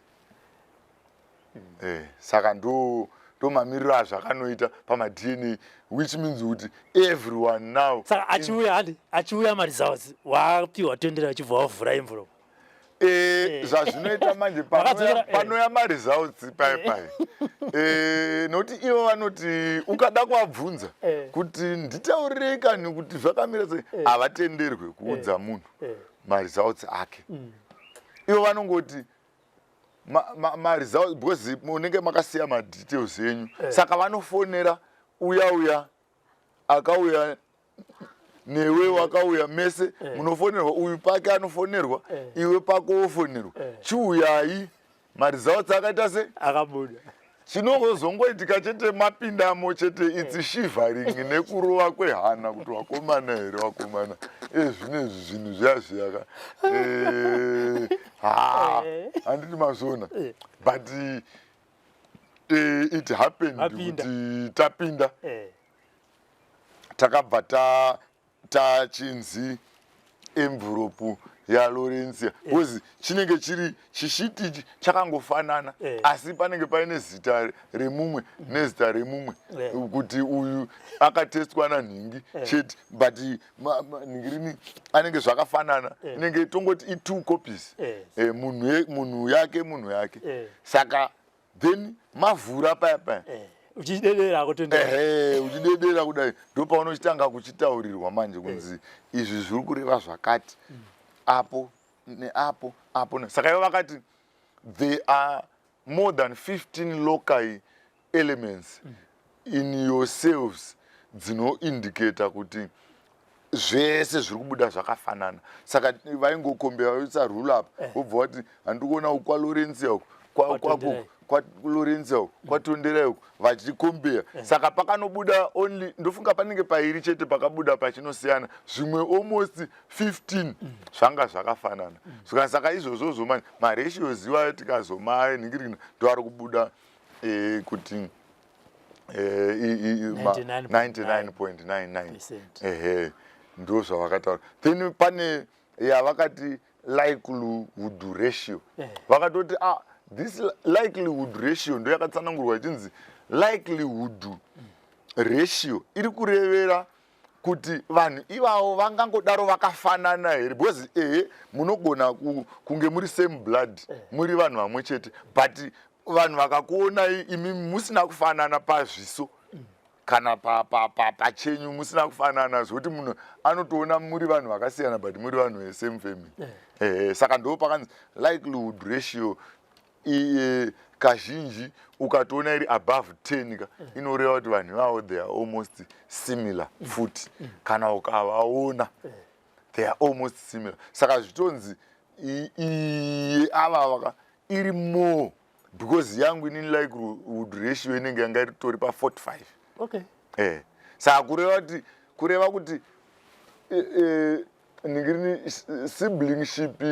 Saka ndo mamiriro azvakanoita pamaDNA, which means kuti everyone now Saka achiuya, handi achiuya maresults, wapiwa tendera, achibva wavhura envelope? Zvazvinoita manje, Vakadzokera. Panouya maresults pai pai, nokuti ivo vanoti ukada kuvabvunza kuti nditaurirei kani kuti zvakamira sei, havatenderwe kuudza munhu maresults ake. Ivo vanongoti maresults, because munenge makasiya madetails enyu. Saka vanofonera uya uya akauya newe, wakauya mese, munofonerwa. Uyu pake anofonerwa, iwe pako wofonerwa. Chiuyai, maresults akaita se Akabuda. Chinongozongoitika chete, mapindamo chete, it's shivering nekurova kwehana kuti wakomana here, wakomana, ezvinezvi zvinhu zviya zviyaka. Ha, handiti mazviona? But it happened Mapinda. kuti tapinda, takabva tachinzi envelope yaLorencia, because chinenge chiri chisheet ichi chakangofanana, asi panenge paine zita remumwe nezita remumwe, kuti uyu akatestwa nanhingi chete, but nhingirini anenge zvakafanana. Inenge tongoti i2 copies. Munhu yake, munhu yake. Saka then mavhura paya paya, Uchidedera kutendera. Ehe, uchidedera kudai, ndo paunochitanga kuchitaurirwa manje kunzi izvi zviri kureva zvakati apo neapo apo saka ivo vakati there are more than 15 loci elements in yourselves dzinoindicata kuti zvese zviri kubuda zvakafanana. Saka vaingokombera, vaisa rule up, wobva wati handiri kuona uku kwaLorencia, uku kwako, kwaLorencia, uku kwaTonderai, uku, vachikombeya. Saka pakanobuda only, ndofunga panenge pairi chete pakabuda pachinosiyana, zvimwe almost 15 zvanga zvakafanana. Saka izvozvozvo manje maratios iwayo tikazomanhingirina, ndo ari kubuda kuti 99.99. Ehe, ndo zvavakataura. Then pane yavakati likelihood ratio. Vakatoti ah, this likelihood ratio ndo yakatsanangurwa ichinzi likelihood ratio iri kurevera kuti vanhu ivavo vangangodaro vakafanana here, because ehe, munogona kunge muri same blood, muri vanhu vamwe chete, but vanhu vakakuonai imi musina kufanana pazviso kana pachenyu, musina kufanana zvokuti munhu anotoona muri vanhu vakasiyana, but muri vanhu vesame family. Saka ndo pakanzi likelihood ratio kazhinji ukatoona iri above 10 ka, inoreva kuti vanhu ivavo they are almost similar futi. Kana ukavaona, they are almost similar. Saka zvitonzi iye ava vaka iri more, because yangu inini likelihood ratio inenge yanga iritori pa45. Saka kureva kuti ningirini siblingship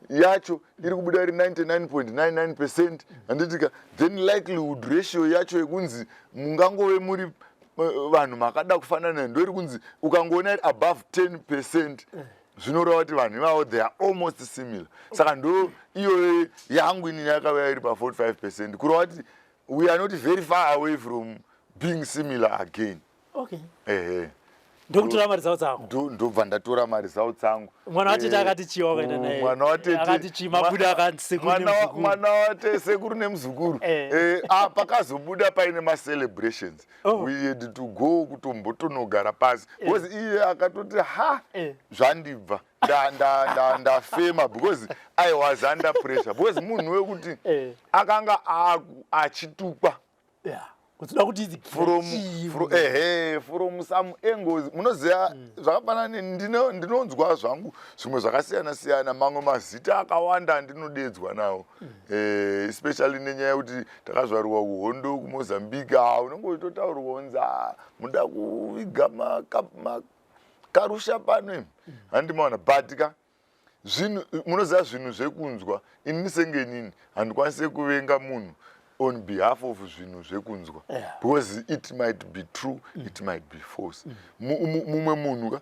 yacho iri kubuda iri 99.99%, handitika? Then likelihood ratio yacho yekunzi mungangove muri vanhu makada kufanana ndo iri kunzi ukangoona iri above 10%, zvinoreva kuti vanhu ivavo they are almost similar. Saka ndo iyoyo yangu inini yakauya iri pa45%, kureva kuti we are not very far away from being similar again. Ehe. Ndokutora maresults ako. Ndobva ndatora maresults angu. Mwana watete akati chii wakaenda naye? Mwana watete Akati chii? Mabuda akanzi sekuru nemuzukuru. Mwana wate sekuru nemuzukuru. Pakazobuda paine macelebrations. We had to go kutombotonogara pasi, because iye akatoti ha, zvandibva, ndafema, because I was under pressure, because munhu wekuti akanga achitukwa. Kutoda kuti idzi From, ehe, from some angles munoziva. Zvakafanana ndinonzwa zvangu zvimwe zvakasiyana siyana, mamwe mazita akawanda andinodedzwa nawo, especially nenyaya yekuti takazvarwa kuhondo kuMozambique. Ah, unenge uchitotaurwa unzi, "Ah, muda kuviga makarusha pano imi." Handimaona, but ka zvinhu munoziva, zvinhu zvekunzwa, inini senge inini handikwanisi kuvenga munhu on behalf of zvinhu zvekunzwa, because it might be true, it might be false. Mumwe munhu ka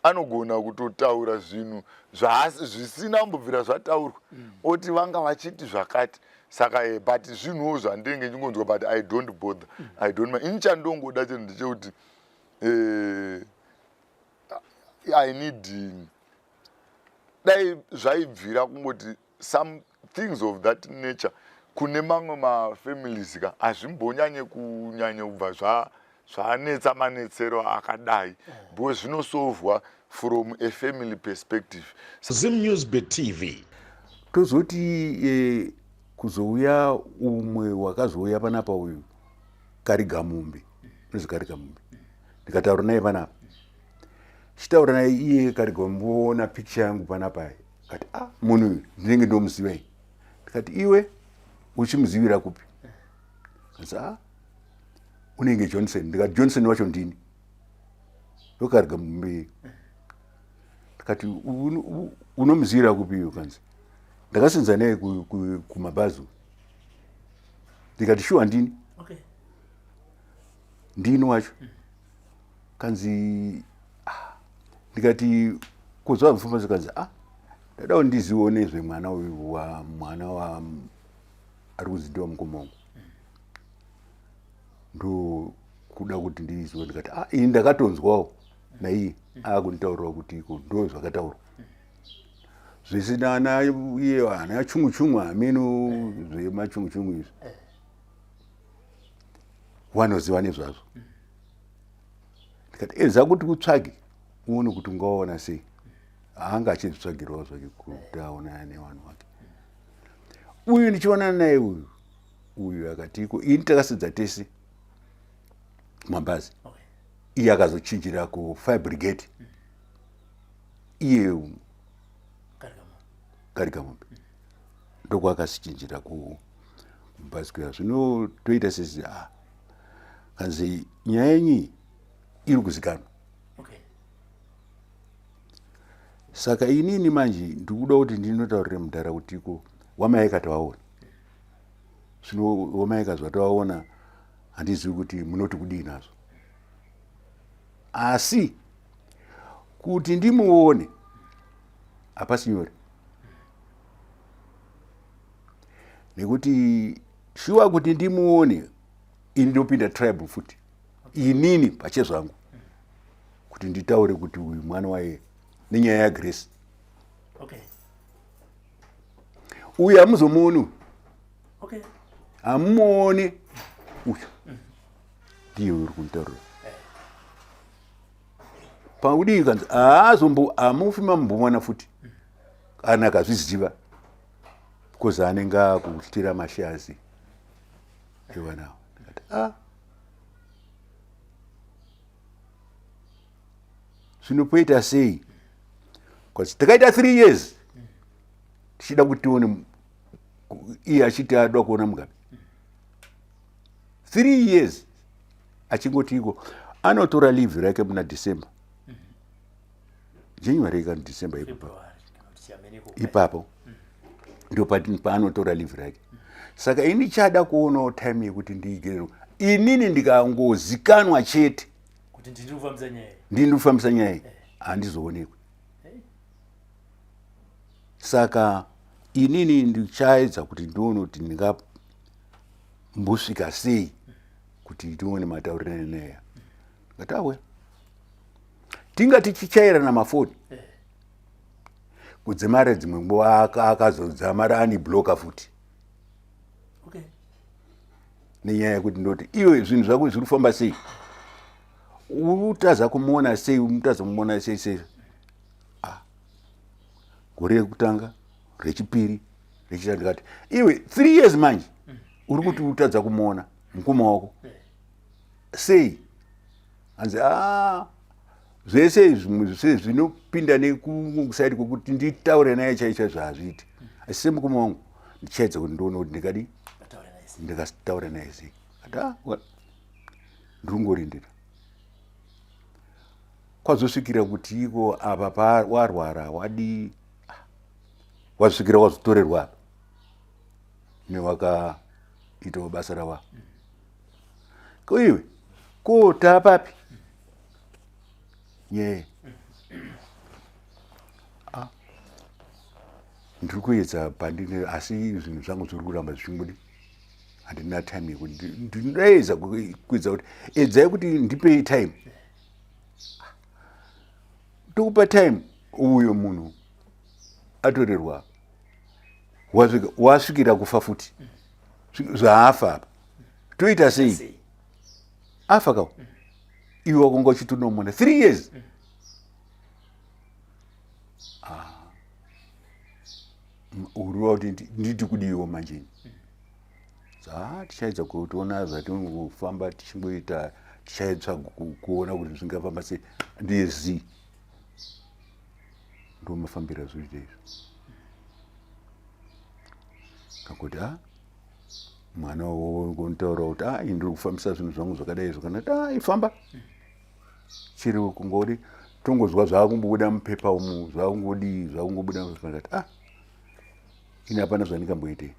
anogona kutotaura zvinhu zvisina kumbobvira zvataurwa, oti vanga vachiti zvakati. Saka but zvinhuwo zvandinenge ndingonzwa, but I don't bother, I don't mind. Ini chandongoda chinhu ndechekuti I need dai zvaibvira kungoti some things of that nature kune mamwe mafamilies ka hazvimbonyanye kunyanya kubva zvanetsa manetsero akadai, because zvinosolvwa from a family perspective. Zim Newsbeat TV. Tozoti kuzouya umwe wakazouya panapa, uyu Karigamumbi, unozi Karigamumbi. Ndikataura naye panapa, chitaura naye iye Karigamumbi, oona picture yangu panapa, kati, "Ah, munhu uyu ndinenge ndomuziva iyi." Ndikati, "Iwe uchimuzivira kupi?" Kanzi, "Ah, unenge Johnson." Ndikati, "Johnson wacho ndini ndoKarigamumbi." Ndikati, "Unomuzivira kupi iwe?" Kanzi, "Ndakasenza naye kumabhazi." Ndikati, "Shuwa ndini?" "Ndini wacho." Kanzi, "Ah." Ndikati, "Kuzva mufamba?" Kanzi, "Ah, ndadawo ndiziwo nezvemwana uyu wa mwana wa ari kuzi ndiwa mukoma wangu, ndokuda kuti ndiziwe." Ndikati, "Ah, ini ndakatonzwawo naiye akunditaurira kuti iko ndo zvakataurwa zvisina ana iye ana chungu chungu, hameno zvemachungu chungu izvi wanoziva nezvazvo." Ndikati, "Edza kuti utsvage uone kuti ungaona sei." Haanga achizvitsvagirawo zvake kuti aonana nevanhu vake. Uyu ndichionana naye uyu, uyu akati iko ini takasedza tese kumabhazi. Iye akazochinjira kufire brigade, iye Karigamombe ndokwakasichinjira kumabhazi kuya. Zvino toita sezi, ah, kanzi nyaya yenyu iri kuzikanwa. Saka inini manje ndikuda kuti ndinotaurire mudhara kuti iko wamaika tawaona. Zvino wamaika zvatawaona, handizivi kuti munoti kudii nazvo, asi kuti ndimuone hapasi nyore, nekuti shuwa kuti ndimuone ini ndopinda tribe futi inini pachezvangu kuti nditaure kuti uyu mwana waye nenyaya yaGrace. Uyu hamuzomuoni uyu. Hamuoni uyu, ndiye uri kunitaurira paudii. Kanzi haazombo, hamufi mamubomwana futi kana akazviziva, because anenge akutira mashazi evanawo. Ndikati, "Ah, zvino poita sei?" Because takaita 3 years tichida kuti tione iye achiti ada kuona Mugabe. 3 years achingoti iko anotora leave rake muna December, January kana December ipapo. February, kana kuti chiameneko. Ipapo ndo paanotora leave rake. Saka ini chada kuonawo time yekuti ndiigere inini ndikangozikanwa chete kuti ndiri kufambisa nyaya iyi. Ndini kufambisa nyaya iyi, handizoonekwi. Saka inini ndichaedza kuti ndione kuti ndingambosvika sei kuti tione mataurirane neya. Ndikati, "Awe, tinga tichichairana mafoni kudzimara dzimwe nguva akazodzamara anibloka futi nenyaya yekuti ndoti, iwe zvinhu zvako zviri kufamba sei? Utaza kumuona sei? Utaza kumuona sei sei?" Ah, gore rekutanga, rechipiri, rechitatu. Ndikati, "Iwe, 3 years manje uri kuti utadza kumuona mukoma wako." Sei? Hanzi a ah, zvese zvimwe zvese zvinopinda nekusaidi kwekuti nditaure naye chaicho zvazviiti. Asi semukoma wangu ndichaedza kuti ndione kuti ndikadii ndikataura naye sei. Ati ah, ndiri Kwazosvikira kuti iko apa pa warwara wadii wazosvikira wazotorerwa apa newakaitawo basa rawa ko iwe ko taapapi nyee ah. Ndiri kuedza pandine asi zvinhu zvangu zviri kuramba zvichingodi handina time yekuti ndinoedza kuedza kuti edzai kuti ndipei time tokupa time uyo munhu atorerwa wasvikira kufa futi zvaafa apa toita sei afa kawo iwe wakonga uchitonomona three years ah. Uriwa kuti nditi kudiiwo manje ah, tichaedza kutoona zvatinofamba tichingoita tichaedza kuona kuti zvingafamba sei ndiye zii ndomafambira zvoita izvo kakuti a ah, mwana wokontaura kuti a ah, ndiri kufambisa zvinhu zvangu zvakadai izvo kana kuti a ifamba chiri kungori tongozwa zvakumbobuda mupepa umu zvakungodii zvakungobuda mupepa ndati ah ini hapana zvandingamboitei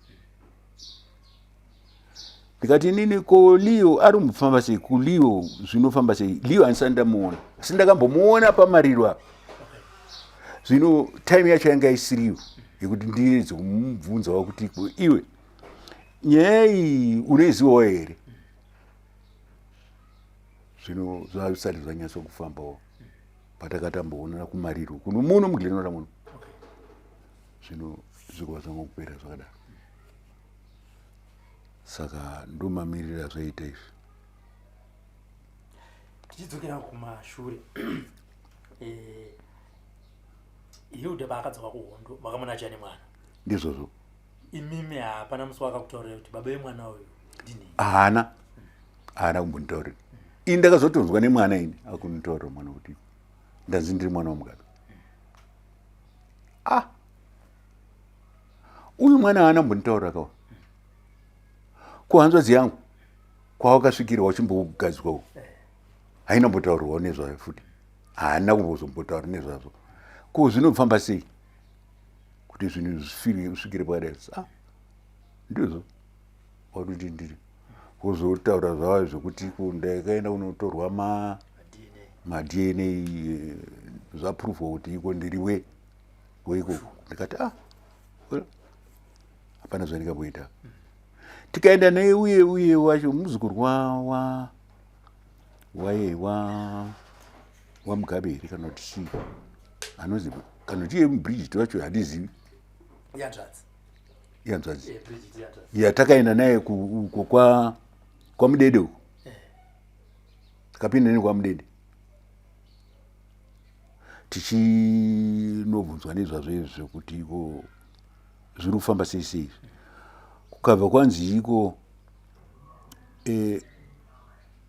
ndikati inini ko leo ari kumbofamba sei kuleo zvinofamba sei leo handisati ndamuona asi ndakambomuona pamariro apa zvino time yacho yanga isiriyo yekuti ndiedze kumubvunzawo kuti iwe nyaya iyi unoizivawo here zvino zvavisati zvanyatso kufambawo patakatamboonana kumariro kuno muno muglenora muno zvino zvikova zvangokupera zvakadaro saka ndomamirira zvaita izvi tichidzokera kumashure eh, hilda paakadzoka kuhondo makamona achiya nemwana ndizvozvo imimi hapana musi wakakutaurira kuti baba vemwana uyu ndini haana haana kumbonditaurira ini ndakazotonzwa nemwana ini akunditaurira mwana kuti ndanzi ndiri mwana wamugabe ah uyu mwana haana kumbonditaurira kawa ko hanzvadzi yangu kwawakasvikira wachimbogadzwa u haina mbotaurwawo nezvayo futi haana kumbozombotaura nezvazvo ko zvinofamba sei kuti zvinhu zvisvikire pakadai ah ndizvo wakuti ndiri wozotaura zvava zvekuti ndakaenda kunotorwa ma madna eh, zvapruvwa kuti iko ndiri we weikoko ndikati ah well hapana zvandingamboita tikaenda naye uye uye wacho muzukuru wa wa waye wa wamugabe here kana kuti chii anonzi kana kuti iye mubridget wacho handizivi ihanzvadzi eh, yatakaenda naye uko kwa kwamudede uko eh. takapinda ne kwamudede tichinobvunzwa nezvazvo izvi zvekuti iko zviri kufamba sei sei kukabva kwanzi iko e,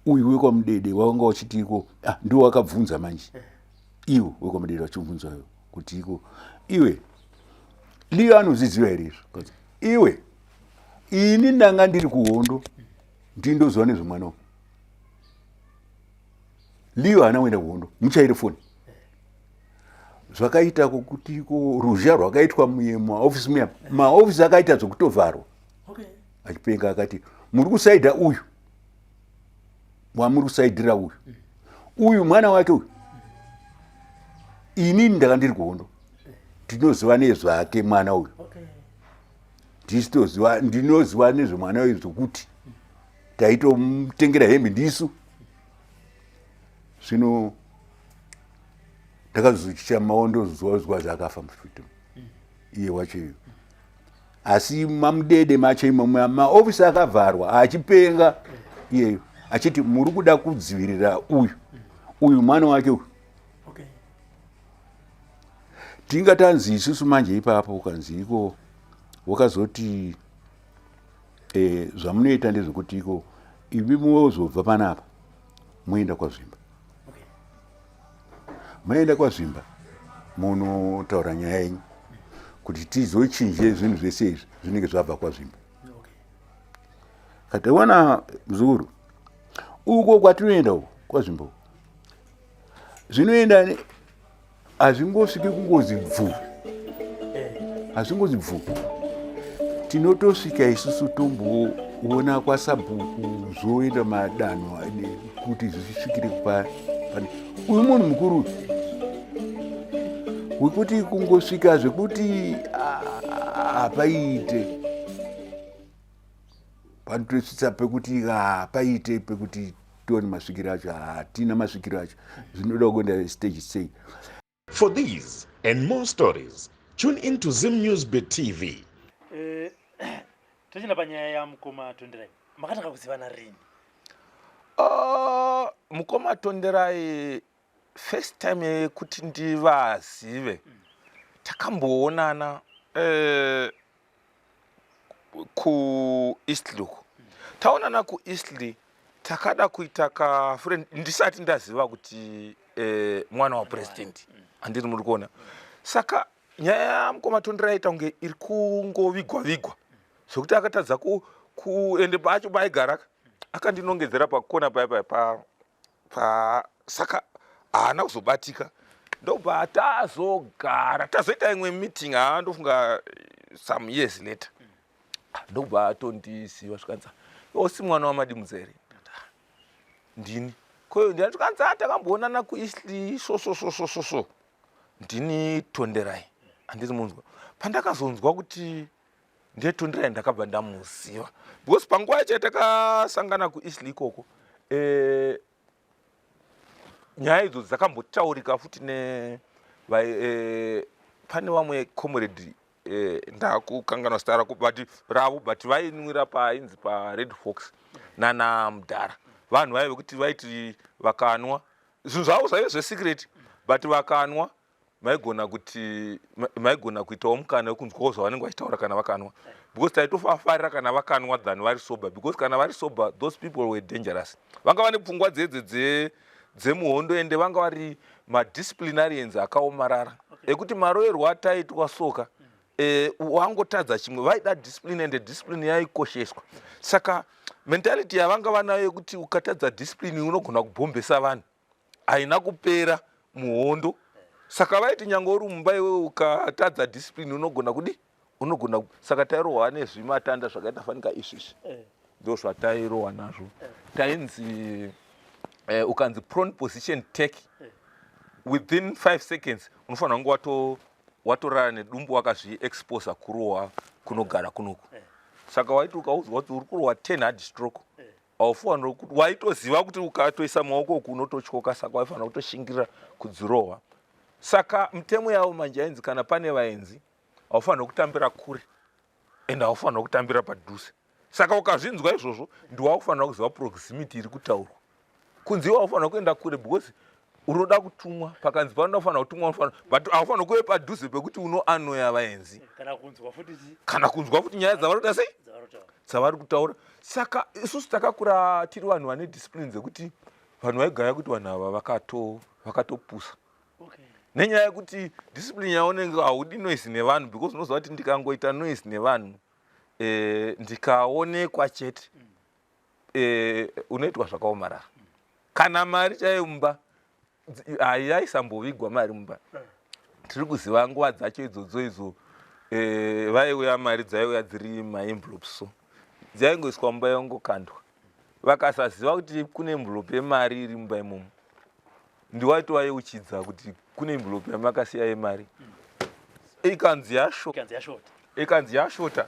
uyu wekwamudede wanga uchiti iko ah, ndiwo wakabvunza manje iwo wekwamudede wachibvunza kuti iko iwe liyo anozviziva here izvo iwe ini ndanga ndiri kuhondo ndindoziva nezvemwana uyu liyo haana kuenda kuhondo muchaire foni zvakaita kokuti ko ruzha rwakaitwa mumaofisi muya maofisi akaita zvekutovharwa achipenga akati muri kusaidha uyu wamuri kusaidhira uyu uyu mwana wake uyu inini ndanga ndiri kuhondo ndinoziva nezvake mwana uyu ndisitoziva ndinoziva nezvemwana uyu zvokuti taitomutengera hembe ndisu zvino ndakazochamawo ndozozwa zvaakafa mufiti iye wacho iyo asi mamudede macho imomo maofisi akavharwa achipenga iyeyo achiti muri kuda kudzivirira uyu uyu mwana wake uyu tinga tanzi isusu manje ipapo ukanzi iko wakazoti e, zvamunoita ndezvekuti iko imi mozobva panapa. Moenda kwaZvimba. Maenda kwaZvimba munotaura nyaya yenyu kuti tizochinje zvinhu zvese izvi zvinenge zvabva kwaZvimba. Katawana mzukuru uko kwatinoenda uko kwaZvimba uko zvinoenda hazvingosviki kungozi bvu hazvingozi bvu tinotosvika isusu tomboona kwasabhuku zvoenda madanho kuti zvisvikire kupa pane uyu munhu mukuru wekuti kungosvika zvekuti hapaite panotosvitsa pekuti hapaite pekuti tione masvikiro acho hatina masvikiro acho zvinoda kuenda stage sei. For these and more stories, tune in to Zim News Bit TV. Eh, tochienda panyaya yamukoma Tonderai, makatanga kuzivana rini? Mukoma Tonderai first time yekuti ndivazive takamboonana kuEastley uko. Taonana kuEastley takada kuita kafriend ndisati ndaziva kuti mwana wapresident handiri muri kuona. Saka nyaya yamukoma Tonderai yaita kunge iri kungovigwa vigwa zvekuti akatadza ku ende pacho paaigara akandinongedzera pakona paya paya pa, pa saka haana kuzobatika ndobva tazogara tazoita imwe meeting haa ndofunga some years later ndobva atondiziva zvikanzi osi mwana waMadimudza here? Ndini. Ko ndini zvikanzi takamboonana kuEastley so so so so so so ndini Tonderai. Handiti munzwa pandakazonzwa kuti ndiye Tonderai ndakabva ndamuziva because panguva yacho yatakasangana kuEastley ikoko nyaya idzo dzakambotaurika futi ne pane vamwe comrade ndakukanganwa zita rako but ravo but vainwira painzi paRed Fox nana mudhara vanhu vaive kuti vaiti vakanwa zvinhu zvavo zvaive zvesecret but vakanwa maigona kuti maigona kuitawo mukana wekunzwawo zvavanenge vachitaura kana vakanwa because taitofafarira kana vakanwa than vari sober because kana vari sober those people were dangerous. Vanga vane pfungwa dzedze dzemuhondo ende vanga vari madisciplinarians akaomarara ekuti maroerwo ataitwa soka wangotadza chimwe vaida discipline ende discipline yaikosheswa. Saka mentality yavanga vanayo yekuti ukatadza discipline unogona kubhombesa vanhu haina kupera muhondo. Saka vaiti nyange uri mumba iwe ukatadza discipline unogona kudi unogona. Saka tairohwa nezvimatanda zvakaita fanika izvizvi ndo zvatairohwa nazvo. Tainzi ukanzi prone position take within 5 seconds unofanira kunge watorara nedumbu wakazviexposa kurohwa kunogara kunoku. Saka waiti ukaudzwa kuti uri kurohwa 10 hard stroke haufanira kuti waitoziva kuti ukatoisa maoko uku unototyoka, saka waifanira kutoshingirira kudzirohwa. Saka mitemo yavo manje yainzi kana pane vaenzi haufanira kutambira kure ende haufanira kutambira padhuze. Saka ukazvinzwa izvozvo ndiwakufanira kuziva proximity iri kutaurwa kunzi iwe haufanira kuenda kure because unoda kutumwa pakanzi panoda kufanira kutumwa unofanira but haufanira kuve padhuze pekuti unoanoya vaenzi kana kunzwa futi nyaya dzavari kuita sei dzavari kutaura. Saka isusu takakura tiri vanhu vane discipline dzekuti vanhu vaigaya kuti vanhu ava vakatopusa nenyaya yekuti discipline yaunenge haudi noise nevanhu because unoziva kuti ndikangoita noise nevanhu ndikaonekwa chete unoitwa zvakaomarara. Kana mari chaiyo mumba hayaisambovigwa mari mumba. Tiri kuziva nguva dzacho idzodzo idzo vaiuya mari dzaiuya dziri maenvelopes so dzaingoiswa mumba yongokandwa. Vakasaziva kuti kune envelope yemari iri mumba imomo ndiwaitovayeuchidza kuti kune envelope yamakasiya yemari ikanzi ikanzi yashota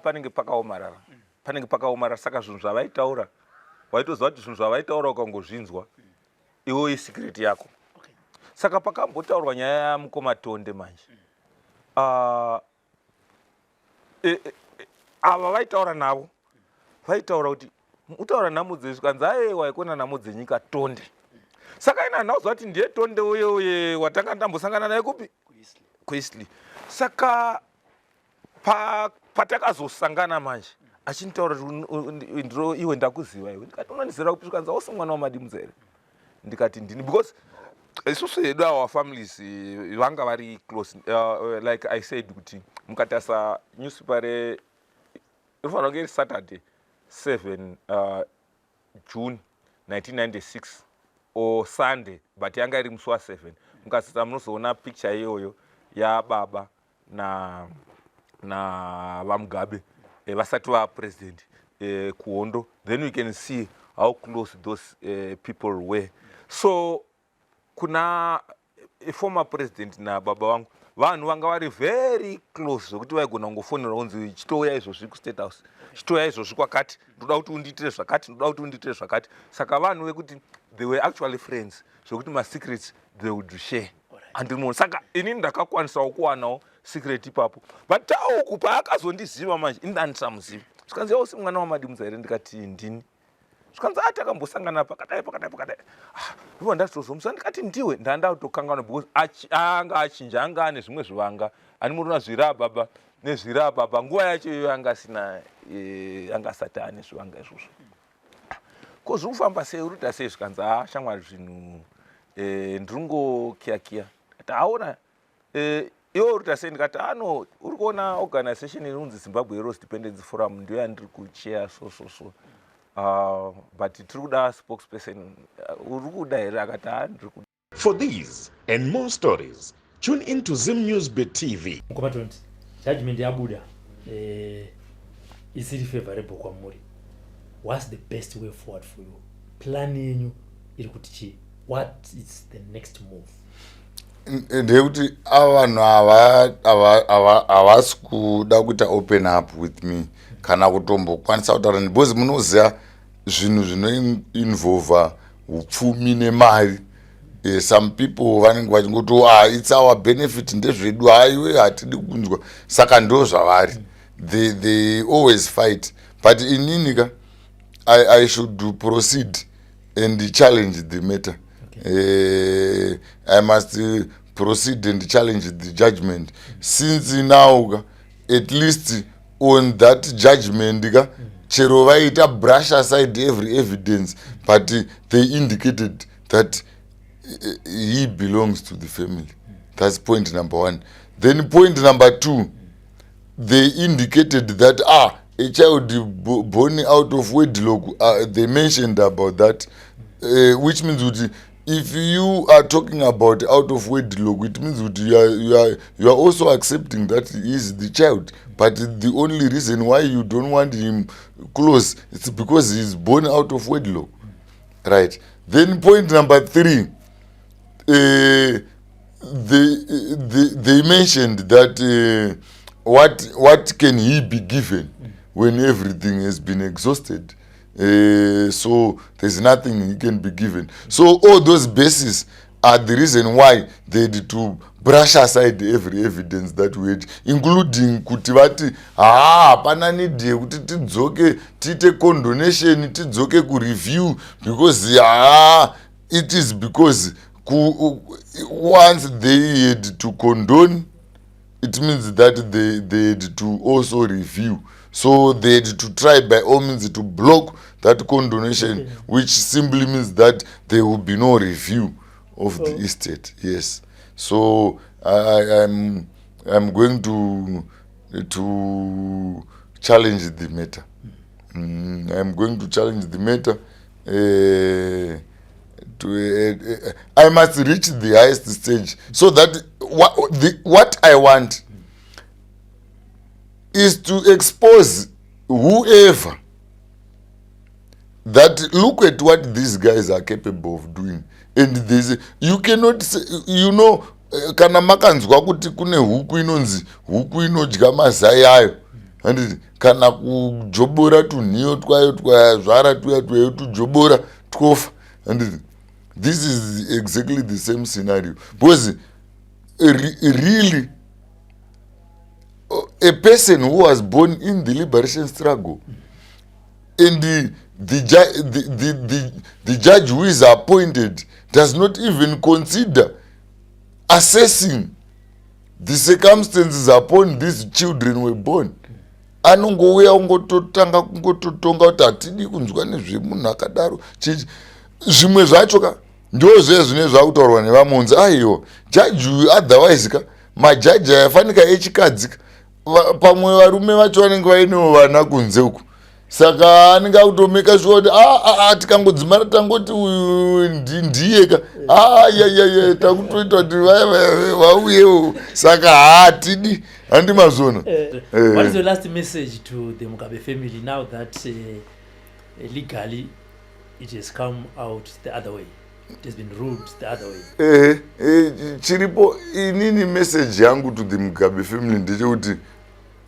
panenge pakaomarara panenge pakaomarara. Saka zvinhu zvavaitaura waitoziva kuti zvinhu zvavaitaura ukangozvinzwa iwe isecret yako. Saka pakambotaurwa nyaya yamukoma Tonde manje ava vaitaura navo vaitaura kuti utaura nhamo dzezvikanzi aiwa ikona nhamo dzenyika Tonde. Saka ina handina kuziva kuti ndiye Tonde uye uye watanga ndambosangana naye kupi kuEastley. Saka patakazosangana manje Achinditaura kuti ndiro iwe ndakuziva iwe. Ndikati unondizera kupi? Zvikanzi hausi mwana waMadimudza here? Ndikati ndini, because isusu hedu our families vanga vari close. Like I said kuti mukatarisa newspaper re inofanira kunge iri Saturday 7 June 1996 or Sunday, but yanga iri musi wa7. Mukasisa munozoona picture iyoyo yababa na vaMugabe vasati vapresident kuhondo. Then you can see how close those people were. So kuna former president nababa vangu, vanhu vanga vari very close, zvekuti vaigona kungofonera kunzi chitouya izvozvi kuState House, chitouya izvozvi kwakati, ndoda kuti undiitire zvakati, ndoda kuti undiitire zvakati. Saka vanhu vekuti they were actually friends, zvekuti masecrets they would share, handimona. Saka inini ndakakwanisawo kuwanawo secret ipapo. But Tauku paakazondiziva manje, ini ndandisamuzivi. Zvikanzi, "Yausi mwana waMadimudza here?" Ndikati, "Ndini." Zvikanzi, "A, takambosangana pakadai, pakadai, pakadai." Ah, ndibva ndatozomusa, ndikati, "Ndiwe?" Ndandatokanganwa because anga achinja, anga ane zvimwe zvivanga. Ani murona zviri ababa nezviri ababa, nguva yacho iyoyo anga asina, anga asati ane zvivanga izvozvo. "Ko zviri kufamba sei? Uri kuita sei?" Zvikanzi, "A, shamwari, zvinhu ndiri ngokiyakiya." Ndikati, "Aona, iwe uri kuita sei?" Ndikati, "Ano, uri kuona organization inonzi Zimbabwe Heroes Dependence Forum, ndiyo yandiri kucheya, so so so, but tiri kuda spokesperson. Uri kuda here?" Akati, "Ha, ndiri kuda." For these and more stories, tune in to Zim News Bit TV. Mukoma Tonti, judgment yabuda isiri favorable kwamuri. What's the best way forward for you? Plan yenyu iri kuti chii? What is the next move? Ndeyekuti ava vanhu havasi kuda kuita open up with me kana kutombokwanisa kutaura, because munoziva zvinhu zvinoinvolva upfumi nemari. Some people vanenge vachingoti, "Ah, it's our benefit, ndezvedu, haiwe, hatidi kunzwa." Saka ndo zvavari, they always fight. But inini ka, I should proceed and challenge the matter. I must proceed and challenge the judgment, since now ka, at least on that judgment ka, chero vaita brush aside every evidence, but they indicated that he belongs to the family. That's point number one. Then point number two, they indicated that, ah, a child born out of wedlock, they mentioned about that, which means kuti if you are talking about out of wedlock, it means kuti you are also accepting that he is the child, but the only reason why you don't want him close, it's because he is born out of wedlock, right? Then point number three, they mentioned that what can he be given when everything has been exhausted? So there's nothing he can be given. So all those bases are the reason why they had to brush aside every evidence that we had, including kuti vati haa, hapana need yekuti tidzoke tiite condonation, tidzoke kureview, because haa, it is because once they had to condone, it means that they had to also review. So they had to try by all means to block that condonation, which simply means that there will be no review of the estate. Yes, so I'm going to challenge the matter. I'm going to challenge the matter. To I must reach the highest stage so that what I want is to expose whoever that look at what these guys are capable of doing. And this you cannot say, kana makanzwa kuti kune huku inonzi huku inodya mazai ayo, handiti, kana kujobora tunhiyo twayo twazvara tuya tweyo tujobora twofa, handiti? This is exactly the same scenario, because really a person who was born in the liberation struggle and the judge who is appointed does not even consider assessing the circumstances upon these children were born. Anongouya ongototanga kungototonga kuti hatidi kunzwa nezvemunhu akadaro. Chichi zvimwe zvacho ka ndo zviya zvine zvakutaurwa nevamwe unzi aiwa jaji uyu, otherwise ka majaji ayafanika echikadzi ka, pamwe varume vacho vanenge vainewo vana kunze uku, saka anenge akutomeka shuwa kuti ah, ah, ah, tikangodzimara tangoti uyu ndiye ka, ayayaya, takutoita kuti vaya vaya vauyewo, saka haatidi, handi mazvona. What is your last message to the Mugabe family now that legally it has come out the other way? It has been ruled the other way. Chiripo, inini message yangu to the Mugabe family ndechekuti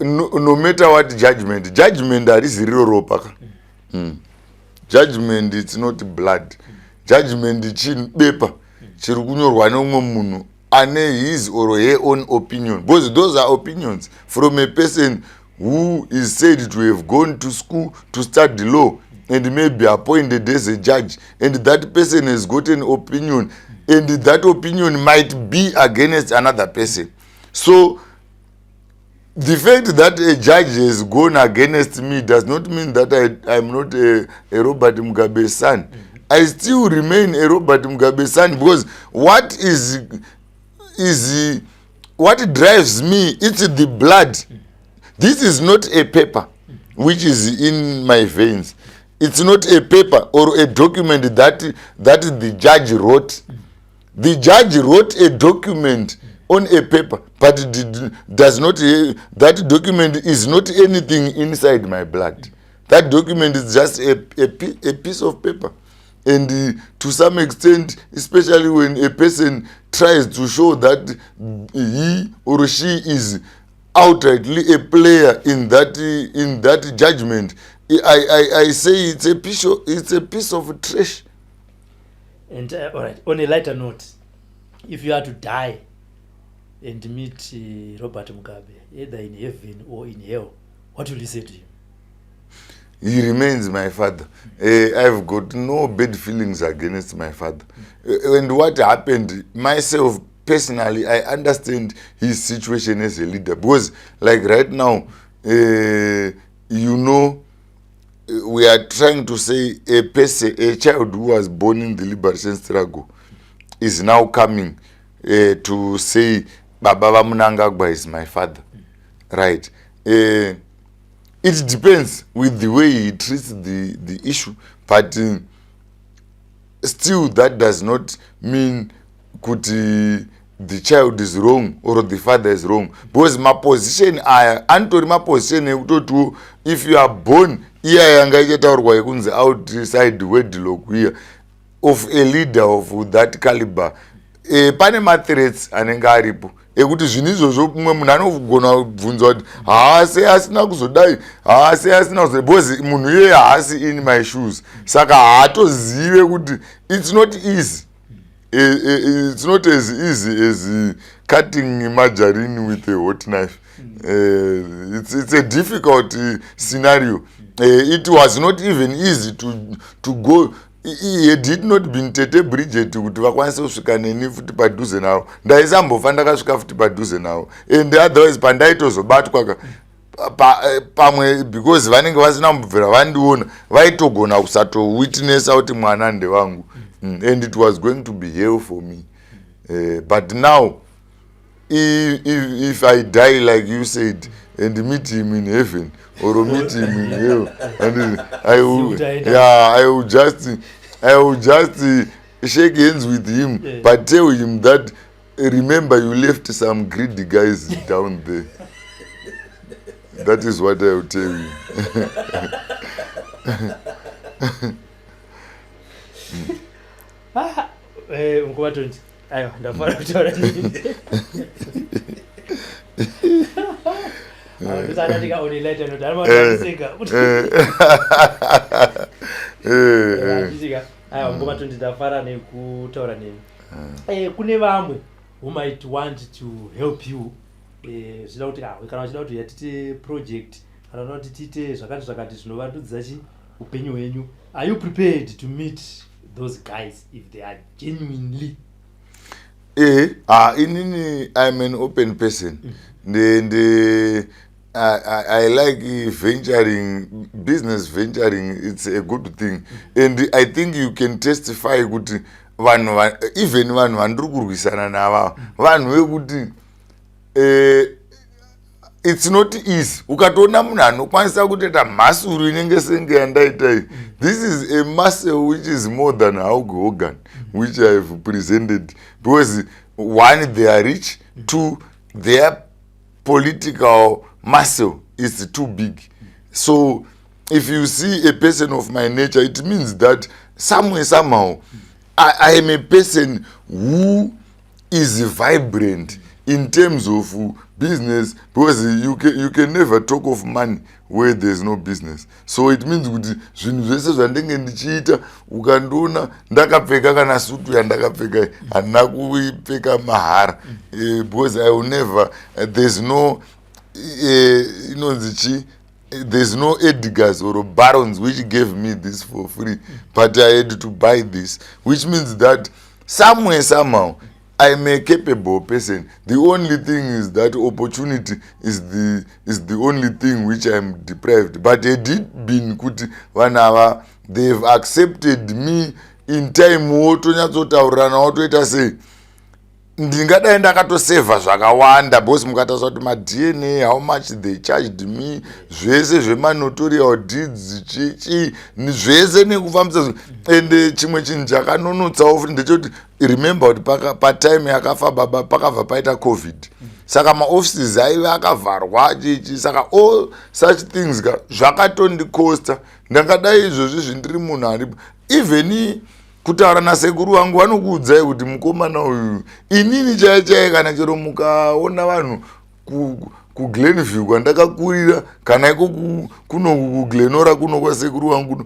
no matter what judgment harizi riro ropa ka. Judgment, it's not blood. Judgment chinhu, bepa chiri kunyorwa neumwe munhu ane his or her own opinion, because those are opinions from a person who is said to have gone to school to study law and may be appointed as a judge, and that person has got an opinion, and that opinion might be against another person. So the fact that a judge has gone against me does not mean that I'm not a Robert Mugabe son. I still remain a Robert Mugabe son, because what drives me, it's the blood. This is not a paper which is in my veins. It's not a paper or a document that the judge wrote. The judge wrote a document on a paper, but does not, that document is not anything inside my blood. That document is just a piece of paper. And to some extent, especially when a person tries to show that he or she is outrightly a player in that judgment, I say it's a piece of trash. And all right, on a lighter note, if you are to die and meet Robert Mugabe, either in heaven or in hell, what will you say to him? He remains my father. I've got no bad feelings against my father. And what happened, myself personally, I understand his situation as a leader, because like right now, we are trying to say a person, a child who was born in the liberation struggle is now coming to say Baba VaMnangagwa is my father, right? It depends with the way he treats the issue, but still that does not mean kuti the child is wrong or the father is wrong, because maposition aya anotori maposition ekutotiwo if you are born, iya yanga ichataurwa yekunzi outside wedlock iya of a leader of that caliber, pane mathreats anenge aripo ekuti zvinhu izvozvo mumwe munhu anogona kubvunza kuti haasi asina kuzodai, haasi asina kuzodai, because munhu iyeye haasi in my shoes, saka haatozive kuti it's not easy. It's not as easy as cutting margarine with a hot knife. It's a difficult scenario. It was not even easy to go. Had it not been Tete Bridget kuti vakwanise kusvika neni futi padhuze navo, ndaisambofa ndakasvika futi padhuze navo, and otherwise pandaitozobatwa ka pamwe because vanenge vasina kumbobvira vandiona, vaitogona kusatowitnessa kuti mwana ndewangu. And it was going to be hell for me. But now if I die, like you said, and meet him in heaven or meet him in hell, and I will, yeah, I will just shake hands with him, but tell him that, "Remember, you left some greedy guys down there." That is what I will tell you. Ah, mukoma Tonzi, aiwa, ndafara kutaura nemi. Ndosati on a lighter note, anomatiseka. Aiwa, mukoma Tonzi, ndafara nekutaura nemi. Kune vamwe who might want to help you, zvichida kuti kana vachida kuti yatite project kana unoda kuti tiite zvakati zvakati zvinovandudza chi upenyu hwenyu, are you prepared to meet those guys if they are genuinely? Ha, inini I'm an open person. Ndi I like venturing, business venturing, it's a good thing. And I think you can testify kuti vanhu, even vanhu vandiri kurwisana nava, vanhu vekuti it's not easy. Ukatoona munhu anokwanisa kutoita mhasuru inenge senge yandaita iyi, this is a muscle which is more than Hulk Hogan, which I have presented, because one, they are rich, two, their political muscle is too big. So if you see a person of my nature, it means that somewhere, somehow, I am a person who is vibrant in terms of business, because you can never talk of money where there's no business. So it means kuti zvinhu zvese zvandenge ndichiita, ukandiona ndakapfeka kana sutu yandakapfeka, handina kuipfeka mahara, because I will never, there's no inonzi chi, there's no Edgars or Barons which gave me this for free, but I had to buy this, which means that somewhere, somehow, I'm a capable person. The only thing is that opportunity is the only thing which I'm deprived. But had it been kuti vanhu ava, they've accepted me in time, wotonyatsotaurirana, wotoita sei, ndingadai ndakatosevha zvakawanda, because mukatarisa kuti maDNA, how much they charged me, zvese zvemanotarial deeds, chichi, zvese nekufambisa. And chimwe chinhu chakanonotsawo futi ndechekuti, remember kuti patime yakafa baba pakabva paita COVID, saka maoffices aive akavharwa, chichi, saka all such things ka zvakatondikosta. Ndangadai izvozvi zvindiri munhu aripo, even kutaura nasekuru vangu, vanokuudzai kuti mukomana uyu, inini chai chai, kana chero mukaona vanhu kuGlenview kwandakakurira, kana iko kuno kuGlenora kuno kwasekuru vangu,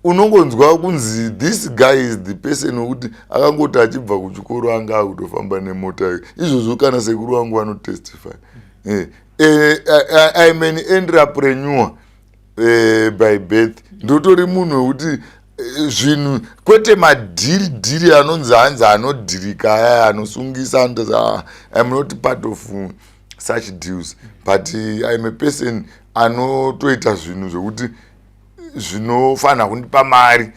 unongonzwa kunzi this guy is the person wekuti akangoti achibva kuchikoro anga akutofamba nemota. Izvozvo kana sekuru vangu vanotestify. I'm an entrepreneur by birth. Ndotori munhu wekuti zvinhu, kwete madhiri dhiri anonzi hanzi anodhirika aya anosungisa anotaza. I'm not part of such deals, but I'm a person anotoita zvinhu zvokuti zvinofanira kundipa mari,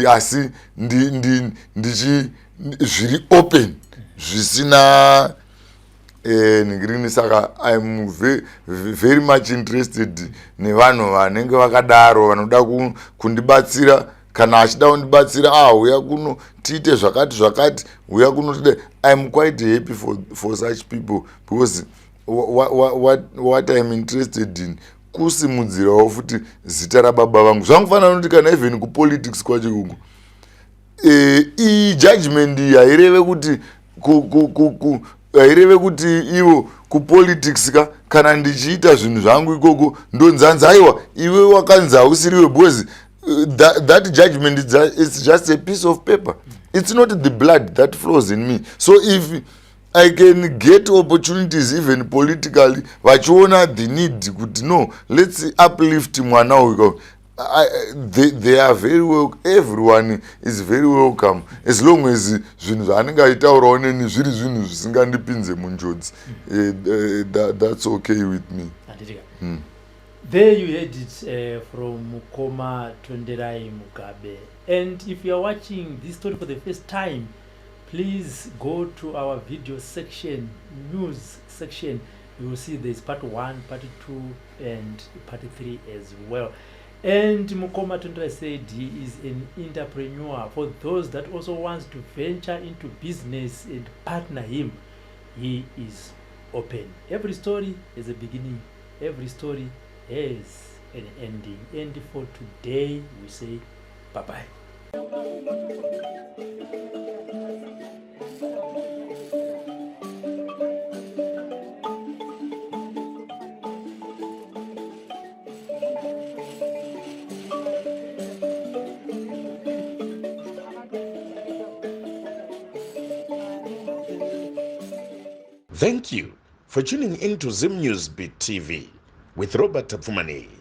asi ndichi zviri open, zvisina nhingirini. Saka I'm very much interested nevanhu vanenge vakadaro, vanoda kundibatsira. Kana achida kundibatsira, ah, uya kuno tiite zvakati zvakati, uya kuno tide. I'm quite happy for such people, because what I'm interested in kusimudzirawo futi zita rababa vangu. Zvangufanira kuti kana even kupolitics kwacho ikoko, iyi judgment iyi haireve kuti haireve kuti ivo kupolitics ka, kana ndichiita zvinhu zvangu ikoko, ndonzanzi aiwa, iwe wakanzi hausiriwe, because that judgment is just a piece of paper. It's not the blood that flows in me. So if I can get opportunities even politically, vachiona the need kuti no, let's uplift mwana uyu, they are very well, everyone is very welcome, as long as zvinhu zvaanenge achitaurawo neni zviri zvinhu zvisingandipinze munjodzi. That's okay with me. There you heard it from Mukoma Tonderai Mugabe. And if you are watching this story for the first time, please go to our video section, news section. You will see there's part 1, part 2 and part 3 as well. And Mukoma Tonderai said he is an entrepreneur. For those that also wants to venture into business and partner him, he is open. Every story has a beginning, every story has an ending. And for today we say bye bye. Thank you for tuning in to Zim News Beat TV with Robert Tapfumaneyi.